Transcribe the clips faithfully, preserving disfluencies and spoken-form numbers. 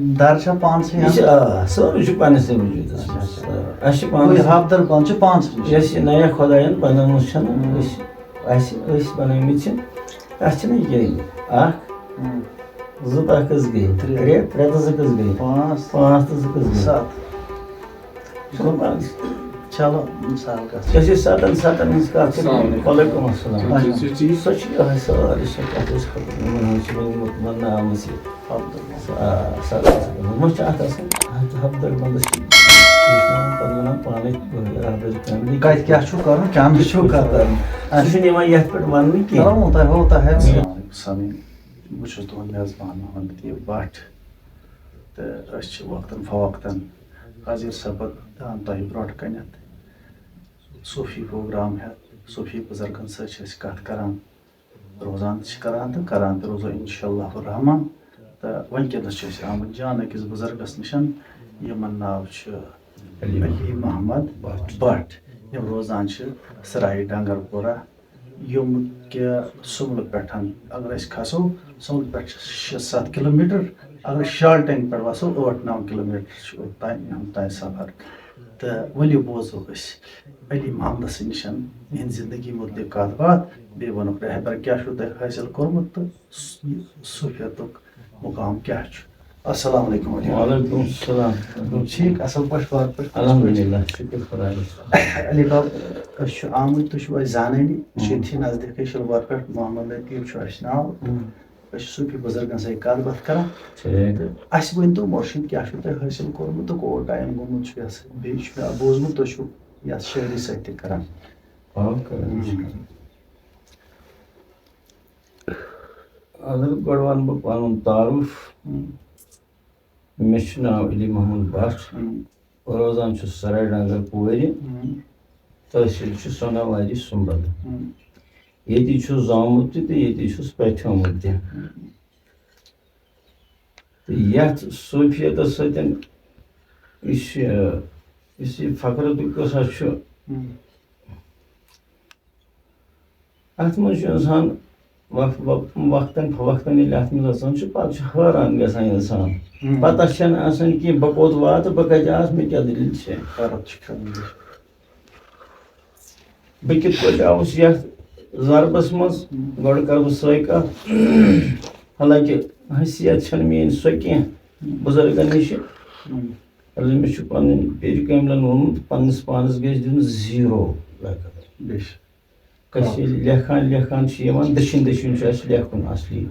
در چھا پانسٕے یہِ چھِ، اَنٛدر؟ آ، سورُے چھُ پننِسٕے وجوٗدس منٛز۔ اچھا۔ آ، اَسہِ چھِ پانس، یہِ ہَمدرد پانہٕ چھِ پانسٕے نِش۔ یۄس یہِ نیا خۄدایَن بنٲومٕژ چھَنہٕ، ہُم۔ أسۍ، اَسہِ، أسۍ بنٲومٕتۍ چھِ، اَتھ چھِنہٕ یہِ کِہیٖنۍ۔ اَکھ، ہُم۔ زٕ تہٕ اَکھ کٔژ گٔے؟ ترٛےٚ۔ ترٛےٚ، ترٛےٚ تہٕ زٕ کٔژ گٔے؟ پانٛژھ۔ پانٛژھ تہٕ زٕ کٔژ گٔے؟ ستھ۔ چلو، پانس۔ چلو، مثال کَتھ۔ یۄس یہِ ستن، ستن ہٕنٛز کَتھ چھِ، السلام علیکم۔ وعلیکم السلام۔ اچھا۔ سۄ چھِ یۄہے سٲرٕے سۄ کَتھ، یۄس یِمن ہٕنٛز چھِ وۄنۍ وَننہٕ آمٕژ یہِ۔ آ، سَر، سَر، وۄنۍ چھِ اَتھ آسان، اَتھ ہَفتہٕ بَندَس چھِ ہیٚچھناوان، پَتہٕ وَنان پانَے، یہِ رہبٔری کَمہِ لیکھِ۔ کَتہِ کیٛاہ چھُو کَرُن، کیٛاہ نہٕ چھُو کَرُن۔ سُہ چھُنہٕ یِوان یَتھ پٮ۪ٹھ وَننہٕ کینٛہہ۔ چلو، ہوتا ہے، ہوتا ہے۔ السلام علیکم سامعین، بہٕ چھُس تُہُنٛد میزبان محمد لطیف بٹ، تہٕ أسۍ چھِ وقتاً فوقتاً حاضر سپدان تۄہہِ برونٛٹھ کَنٮ۪تھ۔ صوٗفی پروگرام ہٮ۪تھ، صوٗفی بُزرگَن سۭتۍ چھِ أسۍ کَتھ کَران۔ روزان تہِ چھِ کران تہٕ کران تہِ روزو انشاءاللہ الرحمن۔ تہٕ وٕنکیٚنَس چھِ أسۍ آمٕتۍ جان أکِس بُزرگَس نِش، یِمَن ناو چھُ علی علی محمد بٹ۔ بٹ۔ یِم روزان چھِ سرایہِ ڈنگر پورہ، یِم کہِ سُملہٕ پٮ۪ٹھ اگر أسۍ کھسو، سُملہٕ پٮ۪ٹھ چھِ شےٚ ستھ کِلوٗ میٖٹر، اگر أسۍ شالٹنگ پٮ۪ٹھ وَسو، ٲٹھ نَو کِلوٗ میٖٹر چھُ اوٚتام، یِہُنٛد تام سفر۔ تہٕ ؤلِو بوزو أسۍ علی محمدس نِش یِہنٛز زندگی متعلق کتھ باتھ، بیٚیہِ وَنُکھ رہبر کیٛاہ چھُو تۄہہِ حٲصِل کوٚرمُت تہٕ س-، یہِ صوفیتُک مقام کیٛاہ چھُ۔ السلام علیکم علی۔ وعلیکم السلام۔ ٹھیٖک، اصل پٲٹھۍ، وارٕ پٲٹھۍ؟ الحمدللہ، شُکر خۄدایَس۔ علی باب، أسۍ چھِ آمٕتۍ، تُہۍ چھِو اَسہِ زانٲنی، أسۍ چھِ ییٚتھی نزدیٖکٕے شلوار پٮ۪ٹھ، محمد لطیف چھُ اَسہِ ناو۔ اۭں۔ أسۍ چھِ صوٗفی بُزرگن سۭتۍ کَتھ باتھ کران۔ ٹھیٖک۔ تہٕ اَسہِ ؤنۍ تو مُرشِد، کیٛاہ چھُو تۄہہِ حٲصِل کوٚرمُت تہٕ کوٗت ٹایم گوٚمُت چھُ یَتھ؟ بیٚیہِ چھُ مےٚ بوٗزمُت، تُہۍ چھِو یَتھ شٲعری سۭتۍ تہِ کران۔ آ، کران چھِ۔ اَہَن حظ، گۄڈٕ وَنہٕ بہٕ پَنُن تعارُف۔ ہُم۔ مےٚ چھُ ناو علی محمد بٹ۔ ہُم۔ روزان چھُس سرائے ڈنگر پورِ، ہُم۔ تحصیٖل چھُ سوناواری سُمبل۔ ہُم۔ ییٚتی چھُس زامُت تہِ تہٕ ییٚتی چھُس پَتھیومُت تہِ۔ ہُم۔ تہٕ یَتھ صوٗفیتَس سۭتۍ یُس یہِ، یُس یہِ فقرتُک قصہ چھُ، ہُم۔ اَتھ منٛز چھُ اِنسان وق-، وق-، وقتاً فوقتاً ییٚلہِ اَتھ منٛز اَژان چھُ، پَتہٕ چھُ حٲران گژھان اِنسان۔ ہُم۔ پَتہ چھَنہٕ آسان کینٛہہ، بہٕ کوٚت واتہٕ، بہٕ کَتہِ آس، مےٚ کیٛاہ دٔلیٖل چھےٚ۔ حیرت چھِ کھٮ۪وان۔ بہٕ کِتھ پٲٹھۍ آوُس یَتھ ضربَس منٛز؟ ہُم۔ گۄڈٕ کَرٕ بہٕ سۄے کَتھ۔ حالانکہِ حیثیت چھَنہٕ میٛٲنۍ سۄ کینٛہہ، ہُم۔ بُزرگَن نِش۔ ہُم۔ مےٚ چھُ پَنٕنۍ پیٖرِ کٲملَن ووٚنمُت، پنٛنِس پانَس گژھِ دیُن زیٖرو لقب۔ بے شک۔ أسۍ ییٚلہِ لیکھان، لیکھان چھِ یِوان، دٔچھِنۍ، دٔچھِنۍ چھُ اَسہِ لیکھُن اَصلی۔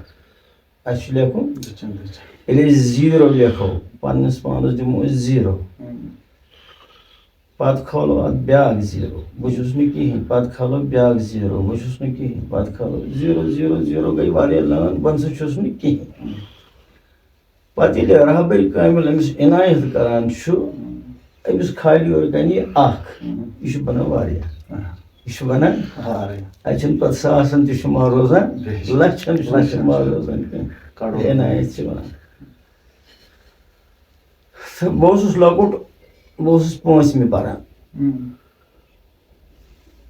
اَسہِ چھُ لیکھُن۔ دٔچھِنۍ، دٔچھِنۍ۔ ییٚلہِ أسۍ زیٖرو لیکھو، پنٛنِس پانَس دِمو أسۍ زیٖرو۔ ہُم۔ پَتہٕ کھولو اَتھ بیٛاکھ زیٖرو، بہٕ چھُس نہٕ کِہیٖنۍ، پَتہٕ کھولو بیٛاکھ زیٖرو، بہٕ چھُس نہٕ کِہیٖنۍ، پَتہٕ کھولو زیٖرو، زیٖرو، زیٖرو، گٔے واریاہ لٲن، بہٕ نہ سا چھُس نہٕ کِہیٖنۍ۔ پَتہٕ ییٚلہِ رہبر کامل أمِس عنایت کران چھُ، أمِس خالی یورٕ کَنہِ یہِ اکھ، یہِ چھُ بَنان واریاہ۔ یہِ چھُ بَنان واریاہ۔ اَتہِ چھِنہٕ پَتہٕ ساسَن تہِ شُمار روزان، بے شک۔ لَچھَن چھُنہٕ لَچھَن شُمار چھُنہٕ۔ روزان کینٛہہ۔ کَرور۔ عنایت چھِ وَنان۔ تہٕ بہٕ اوسُس لۄکُٹ، بہٕ اوسُس پٲنٛژمہِ پَران۔ ہُم۔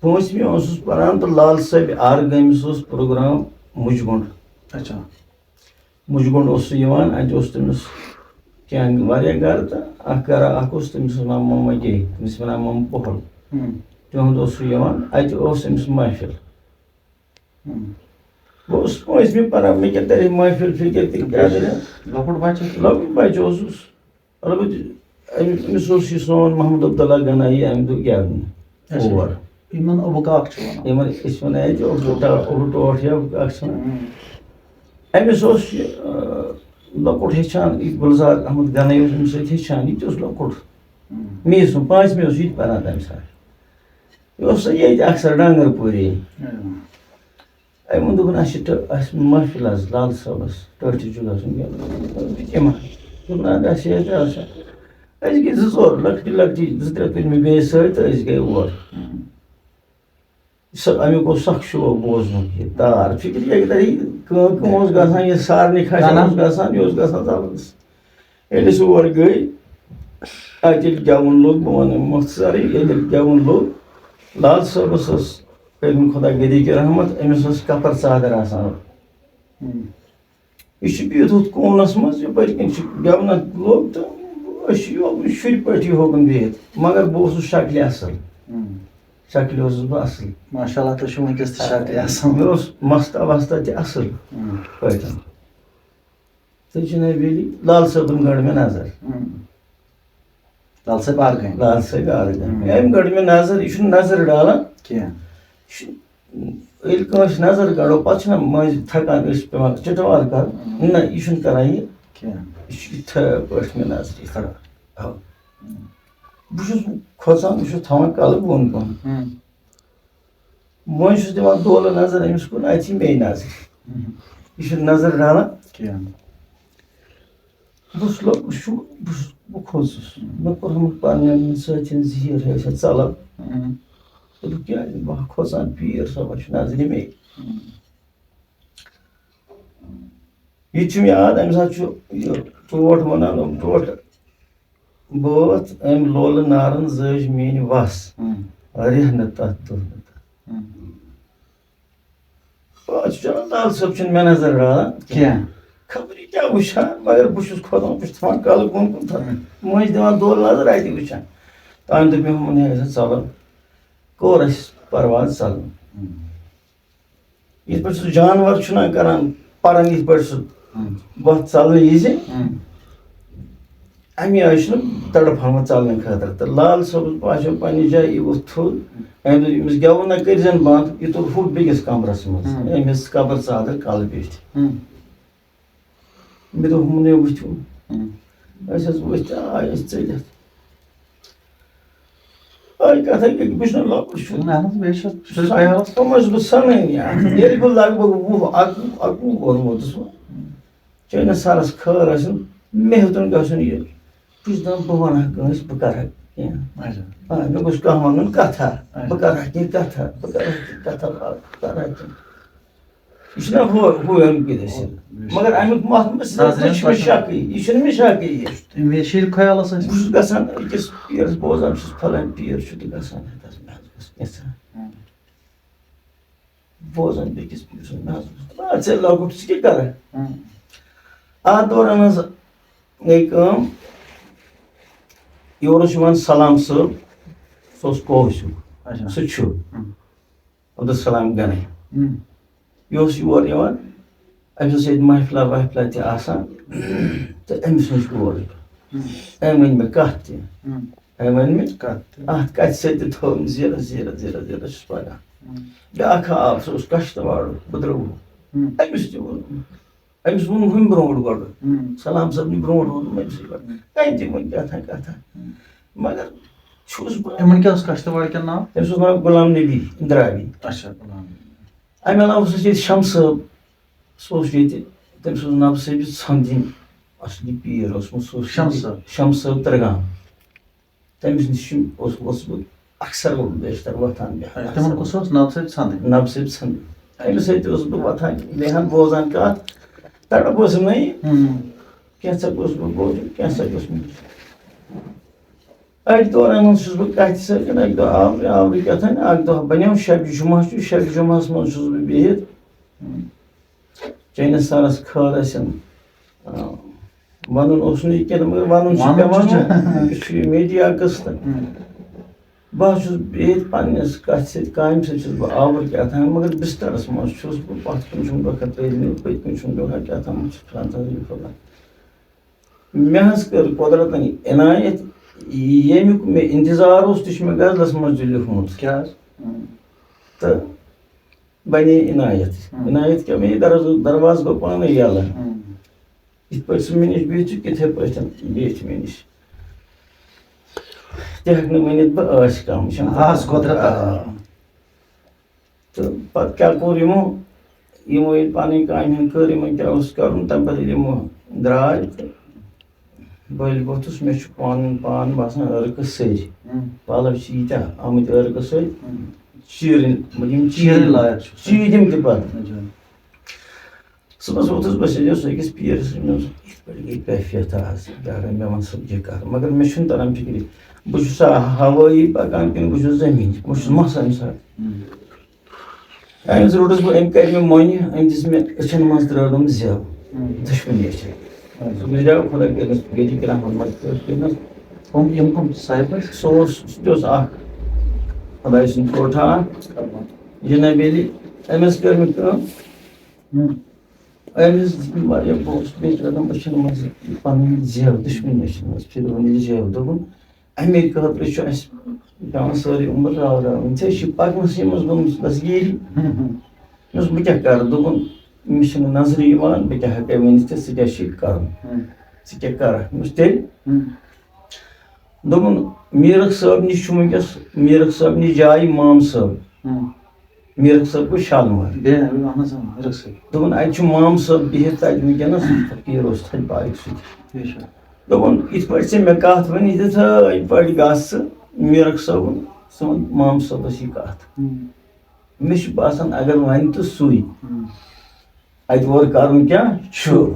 پٲنٛژمہِ اوسُس پَران تہٕ لال صٲبہِ آرگٲمِس اوس پروگرام مُجہِ گُنٛڈ۔ اچھا۔ مُجہِ گُنٛڈ اوس سُہ یِوان، اَتہِ اوس تٔمِس کینٛہہ واریاہ گَرٕ تہٕ اَکھ گَرا اَکھ اوس، تٔمِس اوس ناو ماما گے، تٔمِس وَنان ماما پۄہَل۔ ہُم۔ تِہُنٛد اوس سُہ یِوان، اَتہِ اوس أمِس محفِل۔ ہُم۔ بہٕ اوسُس پٲنٛژمہِ پَران، مےٚ کیٛاہ تَرِ محفِل فِکِر تہِ کیٛاہ دٔلیٖل؟ لۄکُٹ بَچہٕ۔ لۄکُٹ بَچہٕ اوسُس۔ البتہ أمِس، أمِس اوس یہِ سون محمد عبداللہ گنایی، أمۍ دوٚپ گٮ۪ونہِ اچھا۔ اور۔ یِمَن ابوٗ کاک چھِ وَنان۔ یِمَن أسۍ وَنان ییٚتہِ ابوٗ ٹا-، ابوٗ ٹوٹھ یا ابوٗ کاک چھِ وَنان۔ ہُم۔ أمِس اوس یہِ، آ، لۄکُٹ ہیٚچھان، یہِ گُلزار احمد گنایی اوس أمِس سۭتۍ ہیٚچھان، یہِ تہِ اوس لۄکُٹ۔ ہُم۔ مے سُنٛد، پانٛژمہِ اوس یہِ تہِ پَران تَمہِ ساتہٕ۔ یہِ اوس سُہ ییٚتہِ اکثر ڈانگر پوٗری۔ اۭں۔ أمۍ ووٚن، دوٚپُن، اَسہِ چھِ ٹٔ-، اَسہِ محفِل حظ لال صٲبَس، ٹٲٹھِ چھُ گژھُن گٮ۪وُن۔ یِمَن دوٚپُن، اَدٕ اَسہِ چھِ ییٚتہِ آسان۔ أسۍ گٔے زٕ ژور لۄکٹی لۄکٹی، زٕ ترٛےٚ تُلۍ مےٚ بیٚیہِ سۭتۍ تہٕ أسۍ گٔے اور۔ اۭں۔ سُہ، اَمیُک اوس سَکھ شوق بوزنُک یہِ تار۔ فِکرِ یہِ کَرِ کٲم، کٲم اوس گژھان، یہِ سارنٕے کھَسان اوس گژھان، یہِ اوس گژھان زبردست۔ ییٚلہِ أسۍ اور گٔے، اَتہِ ییٚلہِ گٮ۪وُن لوٚگ، بہٕ وَنہٕ مۄختصرٕے، ییٚلہِ گٮ۪وُن لوٚگ، لال صٲبَس ٲس کٔرمٕژ خۄدا گٔدی کہِ رحمت، أمِس ٲس کَپَر ژادر آسان۔ ہُم۔ یہِ چھُ بِہِتھ ہُتھ کوٗنَس منٛز، یَپٲرۍ کِنۍ چھُ گٮ۪ونَس لوٚگ تہٕ أسۍ چھِ یوکُن شُرۍ پٲٹھۍ یوکُن بِہِتھ، مگر بہٕ اوسُس شکلہِ اَصٕل۔ ہم۔ شکلہِ اوسُس بہٕ اَصٕل۔ ماشاء اللہ، تُہۍ چھِو وٕنکیٚس تہِ شکلہِ اَصٕل۔ مےٚ اوس مستہ وستہ تہِ اَصٕل ہم۔ پٲٹھۍ۔ تہٕ جناب علی لال صٲبُن گٔڑ مےٚ نظر۔ ہم۔ لال صٲب آرگٲمۍ۔ لال صٲب آرگٲمۍ۔ ہم۔ أمۍ گٔڑ مےٚ نظر، یہِ چھُنہٕ نظر ڈالان۔ کینٛہہ۔ یہِ چھُ، ییٚلہِ کٲنٛسہِ نظر گڑو، پتہٕ چھِنہ مٔنٛزۍ تھکان، أسۍ چھِ پٮ۪وان چِٹوار کرُن۔ ہم۔ نہ، یہِ چھُنہٕ کران یہِ۔ کینٛہہ۔ یہِ چھُ یِتھے پٲٹھۍ مےٚ نظرِ۔ کھڑا۔ آ۔ ہم۔ بہٕ چھُس کھۄژان، بہٕ چھُس تھاوان کلہٕ بۄن کُن۔ ہم۔ وۄنۍ چھُس دِوان دولہٕ نظر أمِس کُن، اَتہِ چھِ مے نظرِ۔ ہم۔ یہِ چھُنہٕ نظر ڈالان۔ کینٛہہ۔ بہٕ چھُس لۄ-، بہٕ چھُس، بہٕ چھُس، بہٕ کھوٗژُس۔ مےٚ کوٚرمُت پننٮ۪ن سۭتۍ زیٖر، ہے، سۄ ژلان۔ ہم۔ دوٚپُکھ، کیٛازِ؟ بہٕ ہا کھوژان، پیٖر صٲبَس چھُ نظرِ مے۔ ہم۔ یہِ تہِ چھُم یاد، اَمہِ ساتہٕ چھُ یہِ ٹوٹھ وَنان، یِم ٹوٹھ بٲتھ، أمۍ لولہٕ نارَن زٲج میٛٲنۍ وَس۔ ہم۔ ریٚہہ نہٕ تَتھ، دۄہ نہٕ تَتھ۔ ہم۔ آ، چھُ چلان، لال صٲب چھُنہٕ مےٚ نظر ڈالان کینٛہہ۔ خبر یہِ کیٛاہ وٕچھان، مگر بہٕ چھُس کھۄژان، بہٕ چھُس تھاوان کلہٕ بۄن کُن تھاوان۔ ہم۔ مٔنٛزۍ دِوان دورٕ نظر، اَتہِ وٕچھان۔ تانۍ دوٚپ مےٚ ہُمَن، ہے، أسۍ ہا ژَلو۔ کوٚر اَسہِ پرواز ژَلُن۔ ہم۔ یِتھ پٲٹھۍ سُہ جانوَر چھُنہ کران، پَران یِتھ پٲٹھۍ سُہ ہم۔ وَتھ ژَلنہٕ یِزِ، ہم۔ اَمہِ آیہِ چھُنہٕ تڑپھ ہاوان ژَلنہٕ خٲطرٕ۔ تہٕ لال صٲبَس باسیٚو پننہِ جایہِ یہِ ووٚتھ تھوٚد۔ أمۍ دوٚپ، أمِس گٮ۪وُن نہ کٔرۍزٮ۪ن بنٛد، یہِ توٚر ہُہ بیٚکِس کمرَس منٛز۔ ہم۔ أمِس قبر ژادر کَلہٕ پیٚٹھۍ۔ ہم۔ مےٚ دوٚپ، ہُمنٕے وٕچھِو۔ ہم۔ أسۍ حظ ؤتھۍ تہٕ آے أسۍ ژٔلِتھ۔ آے کَتھَے کہِ بہٕ چھُس نہ لۄکُٹ چھُس۔ اہن حظ، بیٚیہِ چھُ سُہ سُہ خیالَس۔ تِم ٲسۍ بہٕ سَنٲنی اَتھ۔ ییٚلہِ بہٕ لگ بگ وُہ، اَکوُہ، اَکوُہ ووٚن ووتُس وۄنۍ۔ چٲنِس سَرَس خٲر ٲسِن، مےٚ ہیوٚتُن گژھُن یہِ۔ بہٕ چھُس دَپان، بہٕ وَنہٕ ہا کٲنٛسہِ، بہٕ کَرٕ ہا کینٛہہ۔ اچھا۔ آ، مےٚ گوٚژھ کانٛہہ وَنُن کَتھا، اچھا۔ بہٕ کَرٕ ہا کینٛہہ کَتھا، بہٕ کَرٕ ہا کینٛہہ کَتھا، بہٕ کَرٕ ہا کینٛہہ۔ یہِ چھُنہ ہُہ، ہُہ اَمیُک یہِ دٔسِل۔ مگر اَمیُک مَتھ مہ ژٕ نظرِ چھُنہٕ مےٚ پَتہٕ۔ شَکٕے، یہِ چھُنہٕ مےٚ شَکٕے یہِ۔ مےٚ چھِ یہِ خیالَس بہٕ أنٛدۍ۔ چھُس گژھان أکِس پیٖرَس بوزان چھُس، فلٲنۍ پیٖر چھُ تہٕ گژھان ہَتَس مےٚ حظ گوٚژھ کینٛژھا۔ ہُم۔ بوزان بیٚکِس پیٖرَس، مےٚ حظ گوٚژھ، آ، ژےٚ لۄکُٹ، ژٕ کیٛاہ کَرَکھ؟ ہُم۔ اَتھ دوران حظ گٔے کٲم، یورٕ اوس یِوان سلام صٲب، سُہ اوس کوچ ہیوٗ، اچھا۔ سُہ چھُ۔ ہُم۔ عبدالسلام گنایی۔ ہم۔ یہِ اوس یور یِوان، أمِس ٲس ییٚتہِ محفلہ وحفلہ تہِ آسان، تہٕ أمِس نِش گوس بہٕ۔ ہم۔ أمۍ ؤنۍ مےٚ کَتھ تہِ۔ ہم۔ أمۍ ؤنۍ مےٚ کَتھ تہِ۔ اَتھ کَتھِ سۭتۍ تہِ تھوٚو أمۍ زیٖرَس، زیٖرَس، زیٖرَس، زیٖرَس، چھُس پَران۔ ہم۔ بیٛاکھ آو، سُہ اوس کَشتٕواڑُک، بُدرَوہُک۔ ہم۔ أمِس تہِ ووٚن۔ أمِس ووٚن ہُمہِ برونٛٹھ گۄڈٕ۔ ہم۔ سلام صٲبنہِ برونٛٹھ ووٚنُم أمِسٕے گۄڈٕ۔ ہم۔ أمۍ تہِ ووٚن کیٛاہ تام کَتھا۔ ہم۔ مگر چھُس بہٕ یِمَن کیٛاہ اوس کَشتٕواڑ کٮ۪ن ناو؟ تٔمِس اوس ناو غلام نبی اندراوی۔ اچھا، غلام نبی۔ اَمہِ علاوٕ اوس اَسہِ ییٚتہِ شمہٕ صٲب، سُہ اوس ییٚتہِ، تٔمِس اوس ناو سیدِ ژھَمدِنۍ، اَصلی پیٖر اوسمُت، سُہ اوس شمہٕ ییٚتہِ صٲب۔ شمہٕ صٲب ترگام۔ تٔمِس نِش چھُ، اوس، اوسُس بہٕ اکثر بیشتر وۄتھان بیٚہان۔ تِمن کُس اوس؟ نبہٕ صٲب ژھَمدِنۍ؟ نبہٕ صٲب ژھَمدِنۍ۔ تٔمِس سۭتۍ تہِ اوسُس بہٕ وۄتھان بیٚہان، بوزان کَتھ، تَڑپ ٲسٕم نہ یہِ۔ ہُم۔ کینٛژھا اوسُس بہٕ بوزان، کینٛژھا اوس مےٚ۔ اَکہِ دوران حظ چھُس بہٕ کَتھِ سۭتۍ، اَکہِ دۄہ آورٕ، آورٕ کیٛاہ تام، اَکہِ دۄہ بَنیو شَبِ جُمعہ چھُ، شَبِ جُمعہَس منٛز چھُس بہٕ بِہِتھ۔ چٲنِس سَرَس خٲر ٲسِن۔ آ، وَنُن اوس نہٕ یہِ کینٛہہ، مگر وَنُن چھُ وَنُن، پٮ۪وان۔ وَنُن۔ یہِ چھُ یہِ میٖڈیا قٕصہٕ۔ ہُم۔ بہٕ حظ چھُس ییٚتہِ پنٛنِس کَتھِ سۭتۍ، کامہِ سۭتۍ چھُس بہٕ آوُر کیٛاہ تام، مگر بِستَرَس منٛز چھُس بہٕ، پَتھ کُن چھُم دۄکھا ترٛیٚیہِ دۄہہِ، پٔتۍ کِنۍ چھُم دۄکھا کیٛاہ تام، چھُس پھِران تَتھ یہِ پھِران۔ مےٚ حظ کٔر قۄدرَتَن عنایت، ییٚمیُک مےٚ اِنتظار اوس، تہِ چھُ مےٚ غزلَس منٛز تہِ لیوٗکھمُت۔ کیٛاہ حظ؟ تہٕ بَنے عنایت۔ ہُم۔ عنایت کیٛاہ، مےٚ یہِ دروازٕ، دروازٕ گوٚو پانَے یَلہٕ۔ ہُم۔ یِتھ پٲٹھۍ سُہ مےٚ نِش بِہِتھ چھُ، تِتھَے پٲٹھۍ بیٖٹھ مےٚ نِش۔ تہِ ہٮ۪کہٕ نہٕ ؤنِتھ بہٕ ٲسۍ کَم، یہِ چھَنہٕ آ، سُہ قۄدرت۔ آ۔ تہٕ پَتہٕ کیٛاہ کوٚر یِمو؟ یِمو ییٚلہِ پَنٕنۍ کامہِ ہٕنٛدۍ کٔر، یِمَن کیٛاہ اوس کَرُن، تَمہِ پَتہٕ ییٚلہِ یِمو درٛاے تہٕ بٔلۍ ووٚتھُس، مےٚ چھُ پَنُن پان باسان عٲرقہٕ سٔرۍ۔ ہُم۔ پَلَو چھِ ییٖتیٛاہ آمٕتۍ عٲرقہٕ سۭتۍ، ہُم۔ چیٖرٕنۍ، یِم چیٖرِنۍ چیٖرِنۍ، لایق چھُ۔ چیٖرِم تہِ پَتہٕ۔ اچھا۔ صُبحَس ووٚتھُس بہٕ، سیٚدیوس أکِس پیٖرَس، مےٚ ووٚنُس، یِتھ پٲٹھۍ گٔے کیفیت آز، یارٕ، مےٚ وَن سا یہِ کَر۔ مگر مےٚ چھُنہٕ تَران فِکرِ، بہٕ چھُسا ہوٲیی پَکان کِنہٕ بہٕ چھُس زٔمیٖنی؟ بہٕ چھُس مَس اَمہِ ساتہٕ۔ ہُم۔ أمِس روٚٹُس بہٕ، أمۍ کَرِ مےٚ مۄنہِ، أمۍ دِژ مےٚ أچھَن منٛز ترٛٲونَم زٮ۪و۔ دُشمنی چھِ۔ سُہ گُزریو، خۄدا کٔرِنَس، گٔلی کٔرِنَس، مغفرت کٔرِنَس۔ کٕم، یِم کٕم صاحب ٲسۍ؟ سُہ اوس، سُہ تہِ اوس اَکھ خۄداے سُنٛد ٹوٹھا اَکھ، جناب علی۔ أمِس کٔر مےٚ کٲم۔ ہُم۔ أمِس واریاہ بہٕ اوسُس بیٚیہِ کَران، أچھَن منٛز پَنٕنۍ زٮ۪و، دُشمنی أچھَن منٛز، پھِروٕنۍ زٮ۪و۔ دوٚپُن، اَمے خٲطرٕ چھُ اَسہِ پٮ۪وان سٲرٕے عُمر راوراوٕنۍ۔ ژےٚ چھِ پَکنَسٕے منٛز گٔمٕژ دستگیٖری۔ ہُم، ہُم۔ مےٚ دوٚپُس، بہٕ کیٛاہ کَرٕ؟ دوٚپُن، مےٚ چھُنہٕ نظرِ یِوان، بہٕ کیٛاہ ہٮ۪کَے ؤنِتھ ژےٚ، ژٕ کیٛاہ چھُکھ کَرُن؟ ہُم۔ ژٕ کیٛاہ کَرَکھ؟ مےٚ دوٚپُس، تیٚلہِ؟ ہُم۔ دوٚپُن، میٖرَخ صٲب نِش چھُ وٕنۍکٮ۪س، میٖرَخ صٲب نِش جایہِ مام صٲب۔ ہُم۔ میٖرَخ صٲب گوٚو شالمٲر۔ بیٚیہِ، اَہَن حظ، اۭں، میٖرَخ صٲب۔ دوٚپُن، اَتہِ چھُ مام صٲب بِہِتھ تَتہِ وٕنۍکٮ۪نَس، فقیٖر اوس تھَدِ پایہِ سۭتۍ۔ ٹھیٖک چھُ۔ دوٚپُن، یِتھ پٲٹھۍ ژےٚ مےٚ کَتھ ؤنۍ، یہِ دِژ ہٲے پٲٹھۍ گژھ ژٕ میٖرَخ صٲبُن، ژٕ وَن مام صٲبَس یہِ کَتھ۔ ہُم۔ مےٚ چھُ باسان، اگر وَنہِ تہٕ سُے۔ ہُم۔ اَتہِ اورٕ کَرُن کیٛاہ چھُ؟